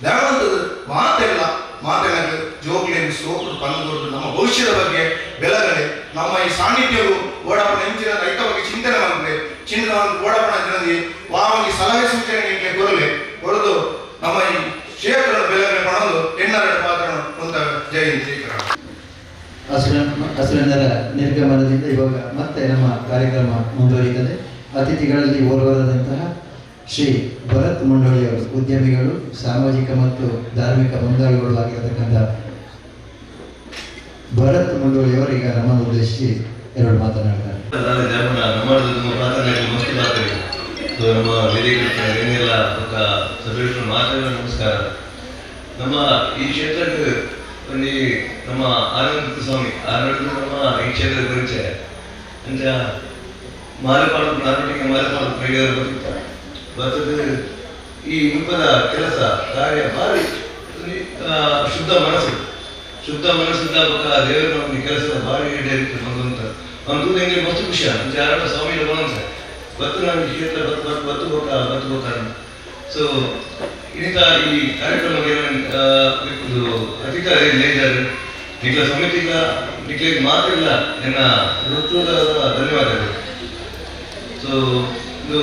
ದೇವಂತದ್ದು ಮಾತೆಲ್ಲ ಮಾತೆಲ್ಲ ಜೋಗ್ಲೇನು ಸೋಪು ಪಂದು ನಮ್ಮ ಭವಿಷ್ಯದ ಬಗ್ಗೆ ಬೆಳಗಲೆ ನಮ್ಮ ಈ ಸಾನ್ನಿಧ್ಯವು ಓಡಾಪಣ ಇಂಚಿನ ರೈತ ಬಗ್ಗೆ ಚಿಂತನೆ ಮಾಡಿದ್ರೆ ಚಿಂತನೆ ಓಡಾಪಣ ಜನದಿ ವಾವಾಗಿ ಸಲಹೆ ಸೂಚನೆ ಕೊರಲೆ ಹೊರದು ನಮ್ಮ ಈ ಕ್ಷೇತ್ರದ ಬೆಳಗಲೆ ಪಣದು ಎಣ್ಣರ ಪಾತ್ರ ಅಂತ ಜೈ ಹಿಂದ್ ಜೈ ಕರ್ನಾಟಕ. ಹಸುರನರ ನಿರ್ಗಮನದಿಂದ ಇವಾಗ ಮತ್ತೆ ನಮ್ಮ ಕಾರ್ಯಕ್ರಮ ಮುಂದುವರಿಯುತ್ತದೆ. ಅತಿಥಿಗಳಲ್ಲಿ ಓರ್ವರಾದಂತಹ ಶ್ರೀ ಭರತ್ ಮಂಡೋಳಿಯವರು, ಉದ್ಯಮಿಗಳು, ಸಾಮಾಜಿಕ ಮತ್ತು ಧಾರ್ಮಿಕ ಮುಂದಾಳುಗಳು ಆಗಿರತಕ್ಕಂಥ ಭರತ್ ಮಂಡೋಳಿಯವರು ಈಗ ನಮ್ಮನ್ನು ಉದ್ದೇಶಿಸಿ ಎರಡು ಮಾತನಾಡ್ತಾರೆ. ನಮ್ಮ ವೇದಿಕೆ ನಮಸ್ಕಾರ. ನಮ್ಮ ಈ ಕ್ಷೇತ್ರಕ್ಕೆ ಒಂದು ನಮ್ಮ ಆನಂದ ಸ್ವಾಮಿ ಆನಂದ ನಮ್ಮ ಈ ಕ್ಷೇತ್ರದ ಪರಿಚಯ ಅಂಚ ಮಾಲಪಾಡು ನಾಲ್ವಟಿಗೆ ಮಾಲಪಾಡು ಪ್ರಯೋಗ ಬರ್ತಿತ್ತ ಬರ್ತದೆ. ಈ ಮುಖದ ಕೆಲಸ ಕಾರ್ಯ ಭಾರಿ ಶುದ್ಧ ಮನಸ್ಸು ಶುದ್ಧ ಮನಸ್ಸಿಂದ ಬೊಕ್ಕ ದೇವರ ಒಂದು ಕೆಲಸದ ಭಾರಿ ಈಡೇರಿಕೆ ಬಂದಂತ ಒಂದು ಎಂಗೆ ಮಸ್ತ್ ಖುಷಿ ಅಂಚ ಆರಣ ಸ್ವಾಮಿ ಬಂತ ಬತ್ತು ನಾನು ಕ್ಷೇತ್ರ ಬತ್ತು ಬತ್ತು ಬೊಕ್ಕ ಬತ್ತು ಬೊಕ್ಕ. ಸೊ ಇನ್ನಿತ ಈ ಕಾರ್ಯಕ್ರಮಕ್ಕೆ ಒಂದು ಅಧಿಕಾರಿ ಲೇಜರ್ ನಿಖಲ ಸಮಿತಿಗ ನಿಖಲಿಗೆ ಮಾತ್ರ ಇಲ್ಲ ನನ್ನ ಹೃತ್ಪೂರ್ವಕ ಧನ್ಯವಾದಗಳು. ಸೊ ಇದು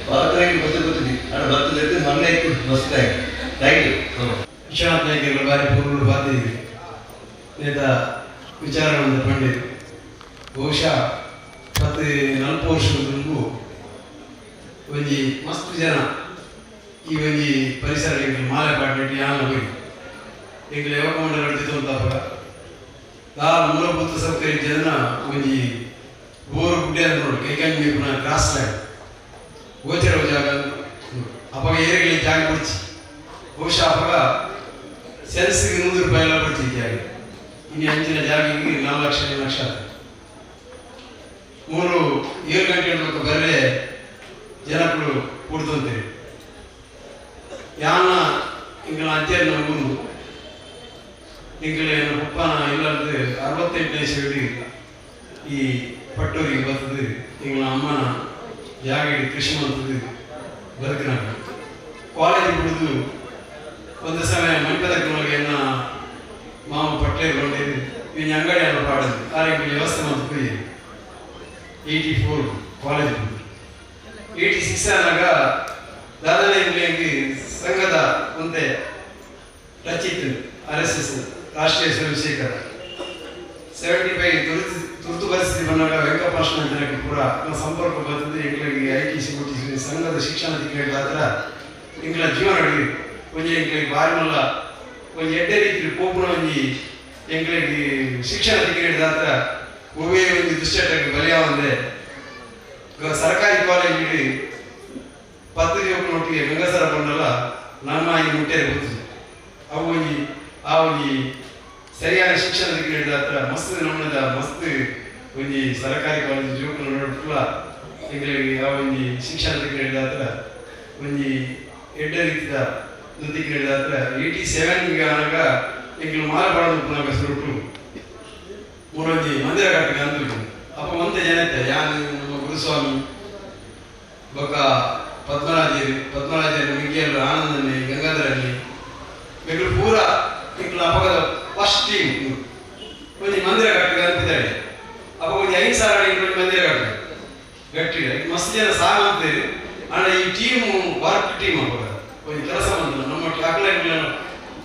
ಪಾತ್ರೆಗೆ ಮಸ್ತ್ ಗೊತ್ತಿದ್ದಿ ಅಣ್ಣ ಬರ್ತದೆ ಮೊನ್ನೆ ಮಸ್ತ್ thank you so much. Vishwanath ನಾಯಕರುಗಳು ಭಾರಿ ಪೂರ್ಣ ಬಾತಿದ್ದೀವಿ ನೇತ ವಿಚಾರಗಳನ್ನು ಪಂಡಿತು. ಬಹುಶಃ 14 ವರ್ಷದ ಒಂಜಿ ಮಸ್ತ್ ಜನ ಈ ಒಂಜಿ ಪರಿಸರ ಎಂಕಲ್ ಮಾಲೆ ಪಾಡ್ನೆಟ್ ಯಾನ ಹೋಗಿ ಎಂಕಲ್ ಯುವಕ ಮಂಡಲ ನಡೀತು ದಾಲ ಮೂಲಭೂತ ಸೌಕರ್ಯ ಜನ ಒಂಜಿ ಬೋರು ಗುಡ್ಡೆ ಅಂತ ನೋಡಿ ಕೈಕಂಜಿ ಪುನಃ ಕ್ರಾಸ್ ಲ್ಯಾಂಡ್ ಗೋಚರ ಜಾಗ ಅವಾಗ ಏರಿಗಳಿಗೆ ಜಾಗ ಬಿಡ್ಚಿ. ಬಹುಶಃ ಅವಾಗ ಸೆನ್ಸ್ಗೆ 100 ರೂಪಾಯಿ ಎಲ್ಲ ಬಿಡ್ತಿ ಜಾಗ. ಇನ್ನು ಅಂಚಿನ ಜಾಗಿಗೆ 4 ಲಕ್ಷ 5 ಲಕ್ಷ 3-7 ಗಂಟೆ ಬರಲೇ ಜನಗಳು ಕೂಡ್ತಂತೀರಿ. ಯಾನ ಎಂಗಳ ಅಜ್ಜನ ಗುರು ಎಂಗಳ ಪಪ್ಪನ ಇಲ್ಲಾರ್ದು 68ನೇ ಇಸವಿಡು ಈ ಪಟ್ಟೂರಿಗೆ ಬರ್ತದೆ. ಎಂಗಳ ಅಮ್ಮನ ಜಾಗಡಿ ಕೃಷಿ ಮಾಡ್ತದೆ ಬದುಕಿನಾಗ ಕಾಲೇಜ್ ಬಿಡುದು ಒಂದು ಸಮಯ ಮಣಿಪದಕ್ಕೆ ಎನ್ನ ಮಾಮ ಪಟ್ಟೇರ್ಕೊಂಡಿದ್ದು ಇನ್ನು ಅಂಗಡಿಯನ್ನು ಪಾಡೋದು ಆರೋಗ್ಯ ವ್ಯವಸ್ಥೆ ಮಾಡ್ತು. 84 ಕಾಲೇಜ್ ಬಿಡುದು 86 ಆದಾಗ ದಾದನ ಇಂಗ್ಲೆಂಡ್ ಸಂಘದ ಒಂದೇ ಟಚ್ ಇತ್ತು RSS ರಾಷ್ಟ್ರೀಯ ಸ್ವಯಂ ಸೇವಕರ 75 ತುರ್ತು ಪರಿಸ್ಥಿತಿ ಬಂದಾಗ ವೆಂಕಪ್ಪ ಜನಕ್ಕೆ ಪೂರ ನಮ್ಮ ಸಂಪರ್ಕ ಬರ್ತದೆ. ಎಂಗಳಿಗೆ ITC OTC ಸಂಘದ ಶಿಕ್ಷಣ ದಿಕ್ಕಲಾದ್ರ ಎಂಗಳ ಜೀವನ ಒಂಜಿ ಎಂಗಳಿಗೆ ಬಾರಿ ಮಲ್ಲ ಒಂಜಿ ಎಡ್ಡೆ ರೀತಿ ಪೋಪುನ ಒಂಜಿ ಎಂಗಳಿಗೆ ಶಿಕ್ಷಣ ದಿಕ್ಕಲಾದ್ರ ಒವ್ವೇ ಒಂದು ದುಶ್ಚಟಕ್ಕೆ ಬಲಿಯಾವಂದೆ ಸರ್ಕಾರಿ ಕಾಲೇಜ್ 10 ಜೋಕ್ನೊಟ್ಟಿಗೆ ಗಂಗಸರ ಬಂಡಲ ನಮ್ಮ ಈ ಮುಟ್ಟೆ ಗೊತ್ತಿದೆ. ಅವು ಒಂಜಿ ಆ ಒಂಜಿ ಸರಿಯಾದ ಶಿಕ್ಷಣ ಹತ್ರ ಮಸ್ತ್ ನಮ್ಮದ ಮಸ್ತ್ ಒಂಜಿ ಸರ್ಕಾರಿ ಕಾಲೇಜ್ ಜೋಕ್ನ ನೋಡ್ಕುಲ ಎಂಗಳಿಗೆ ಆ ಒಂಜಿ ಶಿಕ್ಷಣ ಹತ್ರ ಒಂಜಿ ಎಡ್ಡೆ ರೀತಿಯ ಹತ್ರ 87 ಆನಾಗ ಎಂಗಳು ಮಾಲಪಾಡದ ಪುನಃ ಸುರುಟು ಮೂರೊಂಜಿ ಮಂದಿರ ಕಟ್ಟಿಗೆ ಅಂದು ಅಪ್ಪ ಒಂದೇ ಜನತೆ ಯಾನು ಗುರುಸ್ವಾಮಿ ಬೊಕ್ಕ ಪದ್ಮರಾಜರು ಪದ್ಮರಾಜರು ಮಿಗ್ಗಿಯಲ್ಲು ಆನಂದನ್ನೇ ಗಂಗಾಧರಲ್ಲಿ ಮೆಗ್ಲು ಪೂರ ಎಂಕ್ಲ ಅಪಗದ ಫಸ್ಟ್ ಟೀಮ್ ಒಂಜಿ ಮಂದಿರ ಕಟ್ಟಿಗೆ ಅನ್ಪಿದ್ದಾಳೆ. ಅಪ್ಪ ಒಂಜಿ 5,000 ಅಡಿ ಒಂಜಿ ಮಂದಿರ ಕಟ್ಟಿದೆ ಗಟ್ಟಿಡ ಮಸ್ತ್ ಜನ ಸಾಗಂತೇರಿ. ಆಂಡ ಈ ಟೀಮ್ ವರ್ಕ್ ಟೀಮ್ ಅಪ್ಪಗ ಒಂಜಿ ಕೆಲಸ ಬಂದಿಲ್ಲ ನಮ್ಮ ಅಕ್ಲ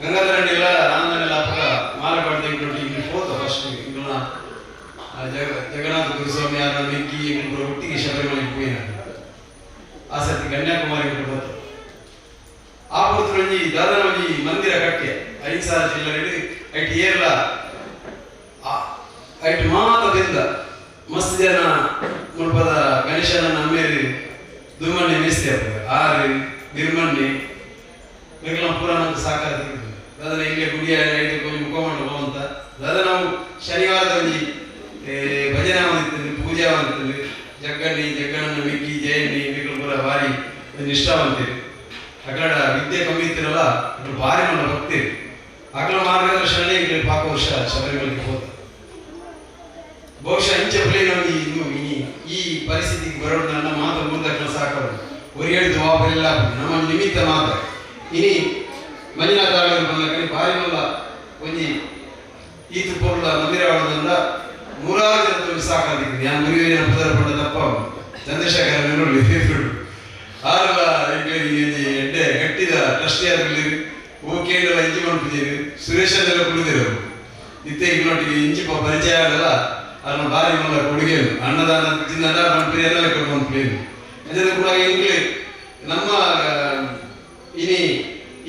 ಗಂಗಾಧರಣ್ಣಿಲ್ಲ ಆನಂದನೆಲ್ಲ ಅಪ್ಪಗ ಮಾಲಪಾಡ್ದ ಎಂಕ್ಲು ಇಲ್ಲಿ ಹೋದ ಫಸ್ಟ್ ಇಂಗ್ಲ ಜಗನ್ನಾಥ ಗುರುಸ್ವಾಮಿ ಆದ ಮೆಗ್ಗಿ ಎಂಕ್ಲು ಒಟ್ಟಿಗೆ ಶಬರಿಮಲೆಗೆ ಹೋಗಿನ ಆ ಸರ್ತಿ ಕನ್ಯಾಕುಮಾರಿ ಹೋದ. ಆ ಪೊರ್ತುಡು ಒಂಜಿ ದಾದನ ಒಂಜಿ ಮಂದಿರ ಕಟ್ಟೆ 5,000 ಚಿಲ್ಲರೆ ಐಟ್ ಏರ್ಲ ಐಟ್ ಮಾತದಿಂದ ಮಸ್ತ್ ಜನ ಮುಲ್ಪದ ಗಣೇಶನ ನಮ್ಮೇರಿ ದುರ್ಮಣ್ಣೆ ಮೇಸ್ತಿ ಆಗ್ತದೆ ಆರು ಬಿರ್ಮಣ್ಣೆ ಮೆಗ್ಲ ಪೂರ ನಮ್ಗೆ ಸಾಕಾರ ಸಿಗ್ತದೆ. ದಾದನ ಇಲ್ಲೇ ಗುಡಿಯ ಐದು ಕೊಂಚ ಮುಖಮಂಡ ಹೋಗುವಂತ ದಾದ ನಾವು ಶನಿವಾರದ ಒಂಜಿ ಭಜನೆ ಒಂದಿತ್ತು ಪೂಜೆ ಒಂದಿತ್ತು ಜಗ್ಗಣ್ಣಿ ಜಗ್ಗಣ್ಣನ ಮಿಕ್ಕಿ ಜಯಣ್ಣಿ ಮೆಗ್ಲು ಪೂರ ಭಾರಿ ಒಂದು ಇಷ್ಟವಂತೀರಿ. ಅಕಡ ವಿದ್ಯೆ ಕಮ್ಮಿ ಇತ್ತಿರಲ್ಲ ಅದ್ರ ಭಾರಿ ಮಲ್ಲ ಭಕ್ತಿ ಅಕಲ ಮಾರ್ಗದರ್ಶನ ಇಲ್ಲಿ ಪಾಕ ವರ್ಷ ಶಬರಿಮಲೆಗೆ ಹೋದ. ಬಹುಶಃ ಇಂಚ ಪ್ಲೇನ್ ಇಂದು ಈ ಪರಿಸ್ಥಿತಿಗೆ ಬರೋಣ ನನ್ನ ಮಾತು ಮುಂದಕ್ಕೆ ಸಾಕವರು ಒರಿಯಡಿದು ವಾಪರಿಲ್ಲ ನಮ್ಮ ನಿಮಿತ್ತ ಮಾತ್ರ. ಇನಿ ಮಂಜುನಾಥ ಬಂದ ಭಾರಿ ಮಲ್ಲ ಒಂಜಿ ಈತು ಪೊರ್ಲ ಮಂದಿರವಾಡದಿಂದ ನೂರಾರು ಜನ ತುಂಬಿ ಸಾಕಾಗಿದ್ದೀನಿ. ನಾನು ಮುರಿಯುವ ಪುದರ ಪಂಡ ತಪ್ಪ ಚಂದ್ರಶೇಖರ ನೋಡಿ ಆರಲ್ಲ ಎಡ್ಡೆ ಗಟ್ಟಿದ ಟ್ರಸ್ಟಿ ಆಗಲಿ ಓ ಕೇಳಲ್ಲ ಇಂಚಿ ಮನ್ಪಿದ್ದೀರಿ ಸುರೇಶನೆಲ್ಲ ಕುಡಿದಿರು ನಿತ್ಯ ಇನ್ನೊಟ್ಟಿಗೆ ಇಂಚಿ ಪರಿಚಯ ಆಗಲ್ಲ ಅದನ್ನ ಭಾರಿ ಮಲ್ಲ ಕೊಡುಗೆ ಅನ್ನದಾನ ತಿನ್ನದ ಮನ್ಪಿರಿ ಕೊಡು ಮನ್ಪಿರಿ ಅಂದ್ರೆ ಕೂಡ ಇಂಗ್ಲಿ ನಮ್ಮ ಇನಿ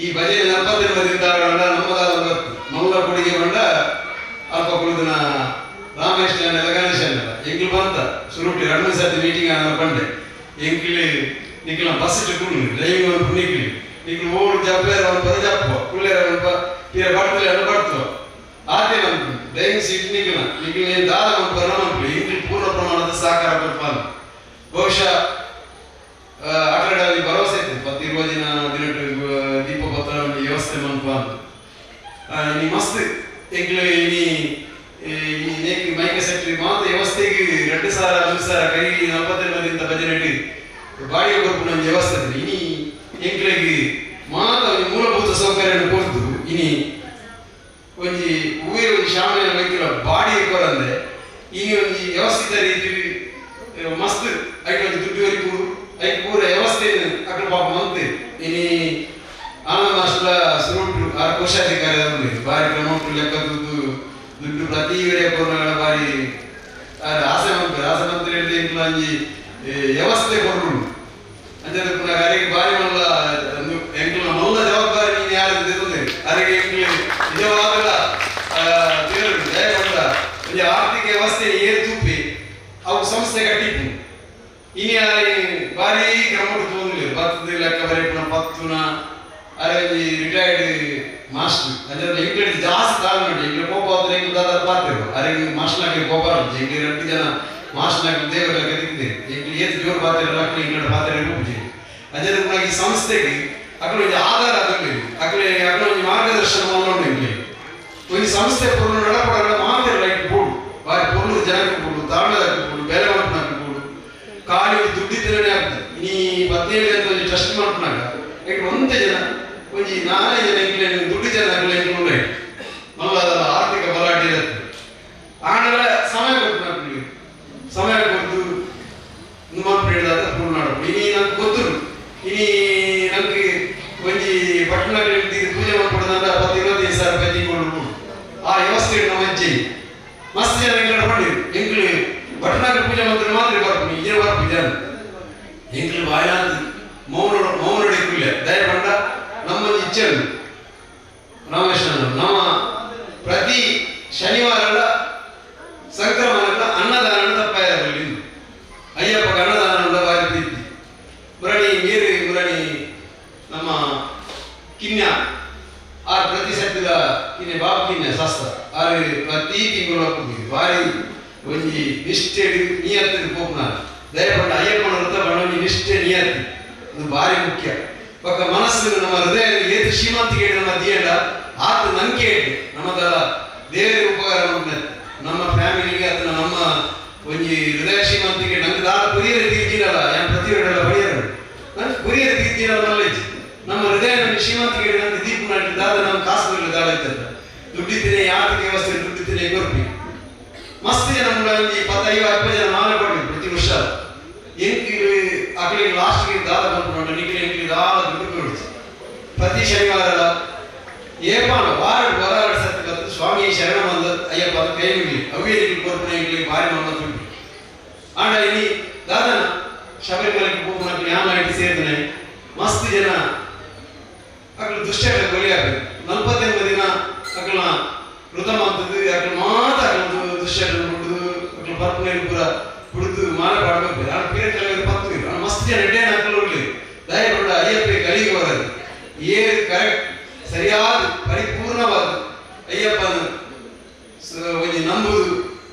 ಈ ಭಜನೆ ನಪ್ಪತ್ತೆಂಬದಿಂದ ನಮ್ಮದಾದ ಮಲ್ಲ ಕೊಡುಗೆ ಬಂಡ ಅಲ್ಪ ಕುಳಿದನ ರಾಮೇಶ್ವರ ಗಣೇಶನ ಎಂಗ್ಲು ಬಂತ ಸುರುಟಿ 2 ಸರ್ತಿ ಮೀಟಿಂಗ್ ಆನ ಬಂಡೆ ಎಂಕ್ಲಿ ನಿಕ್ಲ ಬಸ್ ಕುಳ್ಳು ಡ್ರೈವಿಂಗ್ ಒಂದು ನಿಕ್ಲಿ ನಿಕ್ಲು ಓಡು ಜಪ್ಪೇರ ಒಂದು ಪದ ಜಪ್ಪ ಕುಳ್ಳೇರ ಒಂದು ತೀರ ಬರ್ತಲೆ ಅನ್ನು ಬರ್ತವ ಆತೆ ಬಂತು ಡ್ರೈವಿಂಗ್ ಸೀಟ್ ನಿಕ್ಲ ನಿಕ್ಲು ಏನು ದಾದ ಒಂದು ಪರ ಮನ್ಪು ಇಂಗ್ಲಿ ಪೂರ್ಣ ಪ್ರಮಾಣದ ಸಹಕಾರ ಕೊಡ್ಪಾನು. ಬಹುಶಃ ಆಟಗಳಲ್ಲಿ ಭರವಸೆ ಇತ್ತು 10 ದಿನ ದಿನಟ್ಟು ದೀಪ ಪತ್ರ ಒಂದು ವ್ಯವಸ್ಥೆ ಮನ್ಪ ಇನಿ ಮಸ್ತ್ ಎಂಕ್ಲು ಇನಿ ಈ ನೇಕ್ ಮೈಕ ಸೆಟ್ರಿ ಮಾತ್ರ ವ್ಯವಸ್ಥೆಗೆ 2,000 3,000 ಕೈ 48 ಭಜನೆ ಇಡಿ ಬಾಡಿಗೆ ಕೊರ್ಪುನ ಒಂಜಿ ವ್ಯವಸ್ಥೆ ಇನಿ ಎಂಕ್ಲೆಗ್ ಮಾತ ಒಂಜಿ ಮೂಲಭೂತ ಸೌಕರ್ಯ ಕೊರ್ದು ಇನಿ ಒಂಜಿ ಊರೇ ಒಂಜಿ ಶಾಮಿನ ವೈದ್ಯರ ಬಾಡಿಗೆ ಕೊರಂದೆ ಇನಿ ಒಂಜಿ ವ್ಯವಸ್ಥಿತ ರೀತಿ ಮಸ್ತ್ ಐಟ್ ಒಂಜಿ ದುಡ್ಡು ವರಿಪುಡು ಐಕ್ ಪೂರ ವ್ಯವಸ್ಥೆ ಅಕಲ್ ಪಾಪ ಮಂತೆ ಇನಿ ಆನಂದ ಮಾಸ್ಟರ್ ಸುರುಟು ಆ ಕೋಶಾಧಿಕಾರಿ ಬಾರಿ ಕ್ರಮ ಲೆಕ್ಕ ದುಡ್ಡು ದುಡ್ಡು ಪ್ರತಿ ವರೆಯ ಕೊರೋನಾಗಳ ಬಾರಿ ಆಸೆ ಮಂತ್ರಿ ಆಸೆ ಮಂತ್ರಿ ಹೇಳಿದ ಎಂಕ್ಲ ಒಂಜಿ ವ್ಯವಸ್ಥೆ ಕೊರ್ರು ಅಂಚನೆ ಪುನಃ ಅರೆಗೆ ಬಾರಿ ಮಲ್ಲ ಎಂಕ್ಲ ಮಲ್ಲ ಜವಾಬ್ದಾರಿ ನೀನು ಯಾರು ತಿಂದೆ ಅರೆಗೆ ಎಂಕ್ಲು ನಿಜವಾಗಲ ದೇವರು ಜಯ ಬಂದ ಒಂಜಿ ಆರ್ಥಿಕ ವ್ಯವಸ್ಥೆ ಏರು ತೂಪಿ ಅವು ಸಂಸ್ಥೆ ಕಟ್ಟಿಪ್ಪು ಇನಿ ಬಾರಿ ಕ್ರಮ ತೋಂದಿಲ್ಲ ಬತ್ತದ ಲೆಕ್ಕ ಬರೆಪುನ ಪತ್ತುನ ಅರೆ ರಿಟೈರ್ಡ್ ಮಾಸ್ಟರ್ ಅಂದ್ರೆ ಎಂಕ್ಲೆಡ್ ಜಾಸ್ತಿ ತಾಳು ನೋಡಿ ಎಂಕ್ಲೆ ಕೋಪ ಆದ್ರೆ ಎಂಕ್ಲು ದಾದ ಪಾತಿರು ಅರೆ ಮಾಸ್ಟರ್ ನಾಕ್ಲಿ ಕೋಪ ಎಂಕ್ಲೆ 2 ಜನ ಮಾಸ್ಟರ್ ನಾಕ್ಲಿ ದೇವರ ಲೆಕ್ಕ ತಿಂದೆ ಎಂಕ್ಲೆ ಏತ್ ಜೋರು ಪಾತಿರ ಅಕ್ಲೆ ಎಂಕ್ಲೆ ಪಾತಿರ ರೂಪುಜಿ ಅಂಚನೆ ಪುನಃ ಈ ಸಂಸ್ಥೆಗೆ ಅಕ್ಲು ಒಂಜಿ ಆಧಾರ ಆದುಂಡು ಅಕ್ಲೆ ಅಕ್ಲು ಒಂಜಿ ಮಾರ್ಗದರ್ಶನ ಮಲ್ಲುಂಡು ಎಂಕ್ಲೆ ಒಂಜಿ ಸಂಸ್ಥೆ ಪೂರ್ಣ ನಡಪಡಗಳ ಮಾತ್ರ ಲೈಟ್ ಬೋಡು ಬಾರಿ ಪೊರ್ಲು ಜನಕ್ಕೆ ಬೋಡು ತಾಳ್ಮೆದಕ್ಕೆ ಬೋಡು ಬೇಲೆ ಮಲ್ಪುನಕ್ಕೆ ಬೋಡು ಖಾಲಿ ದುಡ್ಡಿದ್ದನೇ ಆಗ್ತದೆ. ಇನಿ 17 ಜನ ಒಂಜಿ ಟ್ರಸ್ಟ್ ಮಲ್ಪುನಾಗ ಎಂಕ್ ಒಂತೆ ಜನ ಒಂಜಿ 4 ಜನ ಎಂಕ್ಲೆ ದುಡ್ಡು ಜನ ಎಂಕ್ಲೆ ಉಂಡು ಮಲ್ಲದಲ್ಲ ಆರ್ಥಿಕ ಬಲಾಢ್ಯ ಇರುತ್ತೆ ಆಂಡಲ ಸಮಯ ಕೊಟ್ಟು ಸಮಯ ಕೊಟ್ಟು ಮಲ್ಪು ಪೂರ್ಣ ಇನಿ ನಂಗೆ ಗೊತ್ತುಂಡು ಇನಿ ನಂಗೆ ಒಂಜಿ ಪಟ್ಟಣಗಳು ಪೂಜೆ ಮಲ್ಪಡದಂಡ 10 25 ಸಾವಿರ ರೂಪಾಯಿ ತಿಂಗಳು ಆ ವ್ಯವಸ್ಥೆ ನಮ್ಮ ಅಜ್ಜಿ ಮಸ್ತ್ ಜನ ಎಂಕ್ಲೆ ಪಂಡಿರು ಎಂಕ್ಲು ಪಟ್ಟಣಕ್ಕೆ ಪೂಜೆ ಮಂತ್ರ ಮಾತ್ರ ಬರ್ಪು ಇಜೆ ಬರ್ಪು ಜನ ಎಂಕ್ಲು ಬಾಯಾದ ಮೌನ ಮೌನಡಿ ಕುಲ್ಲೆ ದಯ ಪಂಡ ನಮ್ಮ ಇಚ್ಛೆ ಉಂಟು ರಾಮೇಶ್ವರ ನಮ್ಮ ಪ್ರತಿ ಶನಿವಾರ ಸಂಕ್ರಮಣ ಅನ್ನದಾನ ತಪ್ಪಾಯ ಅಯ್ಯಪ್ಪ ಅನ್ನದಾನ ಬಾರಿ ಪ್ರೀತಿ ಮುರಣಿ ನೀರು ಮುರಣಿ ನಮ್ಮ ಕಿನ್ಯ ಆ ಪ್ರತಿ ಸತ್ತಿದ ಕಿನ್ಯ ಬಾಬು ಕಿನ್ಯ ಶಾಸ್ತ್ರ ಆರು ಪ್ರತಿ ತಿಂಗಳು ಬಾರಿ ಒಂಜಿ ನಿಷ್ಠೆ ನಿಯತ್ತಿನ ಪೋಪುನ ದಯಪಂಡ ಅಯ್ಯಪ್ಪನ ವೃತ್ತ ಬಣ್ಣ ಒಂಜಿ ನಿಷ್ಠೆ ನಿಯತ್ತಿ ಅದು ಭಾರಿ ಮುಖ್ಯ. ಪಕ್ಕ ಮನಸ್ಸು ನಮ್ಮ ಹೃದಯ ಏತು ಶ್ರೀಮಂತಿಗೆ ನಮ್ಮ ದಿಯಂಡ ಆತ ನಂಗೆ ನಮ್ಮದ ದೇವರ ಉಪಕಾರ ನಮ್ಮ ಫ್ಯಾಮಿಲಿಗೆ ಅಥವಾ ನಮ್ಮ ಒಂಜಿ ಹೃದಯ ಶ್ರೀಮಂತಿಗೆ ನಂಗೆ ದಾರ ಪುರಿಯ ಇದ್ದೀರ ನಾಲೆಜ್ ನಮ್ಮ ಹೃದಯ ನಮ್ಮ ಶ್ರೀಮಂತಿಗೆ ನಮ್ಮ ದೀಪ ನಾಟಿ ದಾದ ನಮ್ಮ ಕಾಸು ಬರಲಿ ದಾಳ ಇದ್ದಲ್ಲ ದುಡ್ಡಿದ್ದೇನೆ ಯಾತಕ್ಕೆ ವ್ಯವಸ್ಥೆ ದುಡ್ಡಿದ್ದೇನೆ ಕೊರ್ಪಿ ಮಸ್ತ್ ಜನ ಒಂಜಿ 10, 50 ಜನ ಮಾಲೆ ಕೊಡ್ಬೇಕು ಪ್ರತಿ ವರ್ಷ. ಎಂಕ್ ಅಕ್ಲಿಗೆ ಲಾಸ್ಟ್ಗೆ ದಾದ ಬಂದ್ಕೊಂಡು ನಿಕ್ಲಿ ಎಂಕ್ಲಿ ದಾದ ದುಡ್ಡು ಕೊಡ್ತು ಪ್ರತಿ ಶನಿವಾರ ಏಪಾನ ವಾರ ವಾರ ಸತಿ ಬಂದು ಸ್ವಾಮಿ ಶರಣ ಬಂದ ಅಯ್ಯಪ್ಪ ಅಂತ ಕೈ ಮುಗಿಲಿ ಅವೇ ಕೊರ್ಪುನ ಎಂಕ್ಲಿ ಭಾರಿ ಮಲ್ಲ ದುಡ್ಡು. ಆಂಡ ಇನಿ ದಾದನ ಶಬರಿಮಲೆಗೆ ಹೋಗುವ ಯಾನ ಇಟ್ಟು ಸೇರಿದನೆ ಮಸ್ತ್ ಜನ ಅಕ್ಲು ದುಶ್ಚಟ ಬಲಿ ಆಗ್ಬೇಕು. 48 ದಿನ ಅಕ್ಲ ವೃತ ಮಾಡ್ತದ್ದು ಅಕ್ಲು ಮಾತ್ರ ಅಕ್ಲು ದುಶ್ಚಟ ಬಿಡುದು ಅಕ್ಲು ಪರ್ಪುನ ಪೂರ ಕುಡಿದು ಮಾಲೆ ಪಾಡ್ಬೇಕು. ನಾನು ಪೀರ ಕೆಲವರು ಪತ್ತು ನಾನು ಮಸ್ತ್ ಜನ ಎಡ್ಡೇನ ಅಕ್ಲು ಉಳ್ಳಿ ದಯಪಡ ಅಯ್ಯಪ್ಪ ಗಲಿಗೆ ಬರೋದು ಏನು ಕರೆಕ್ಟ್ ಸರಿಯಾದ ಪರಿಪೂರ್ಣವಾದ ಅಯ್ಯಪ್ಪನ ಒಂಜಿ ನಂಬುದು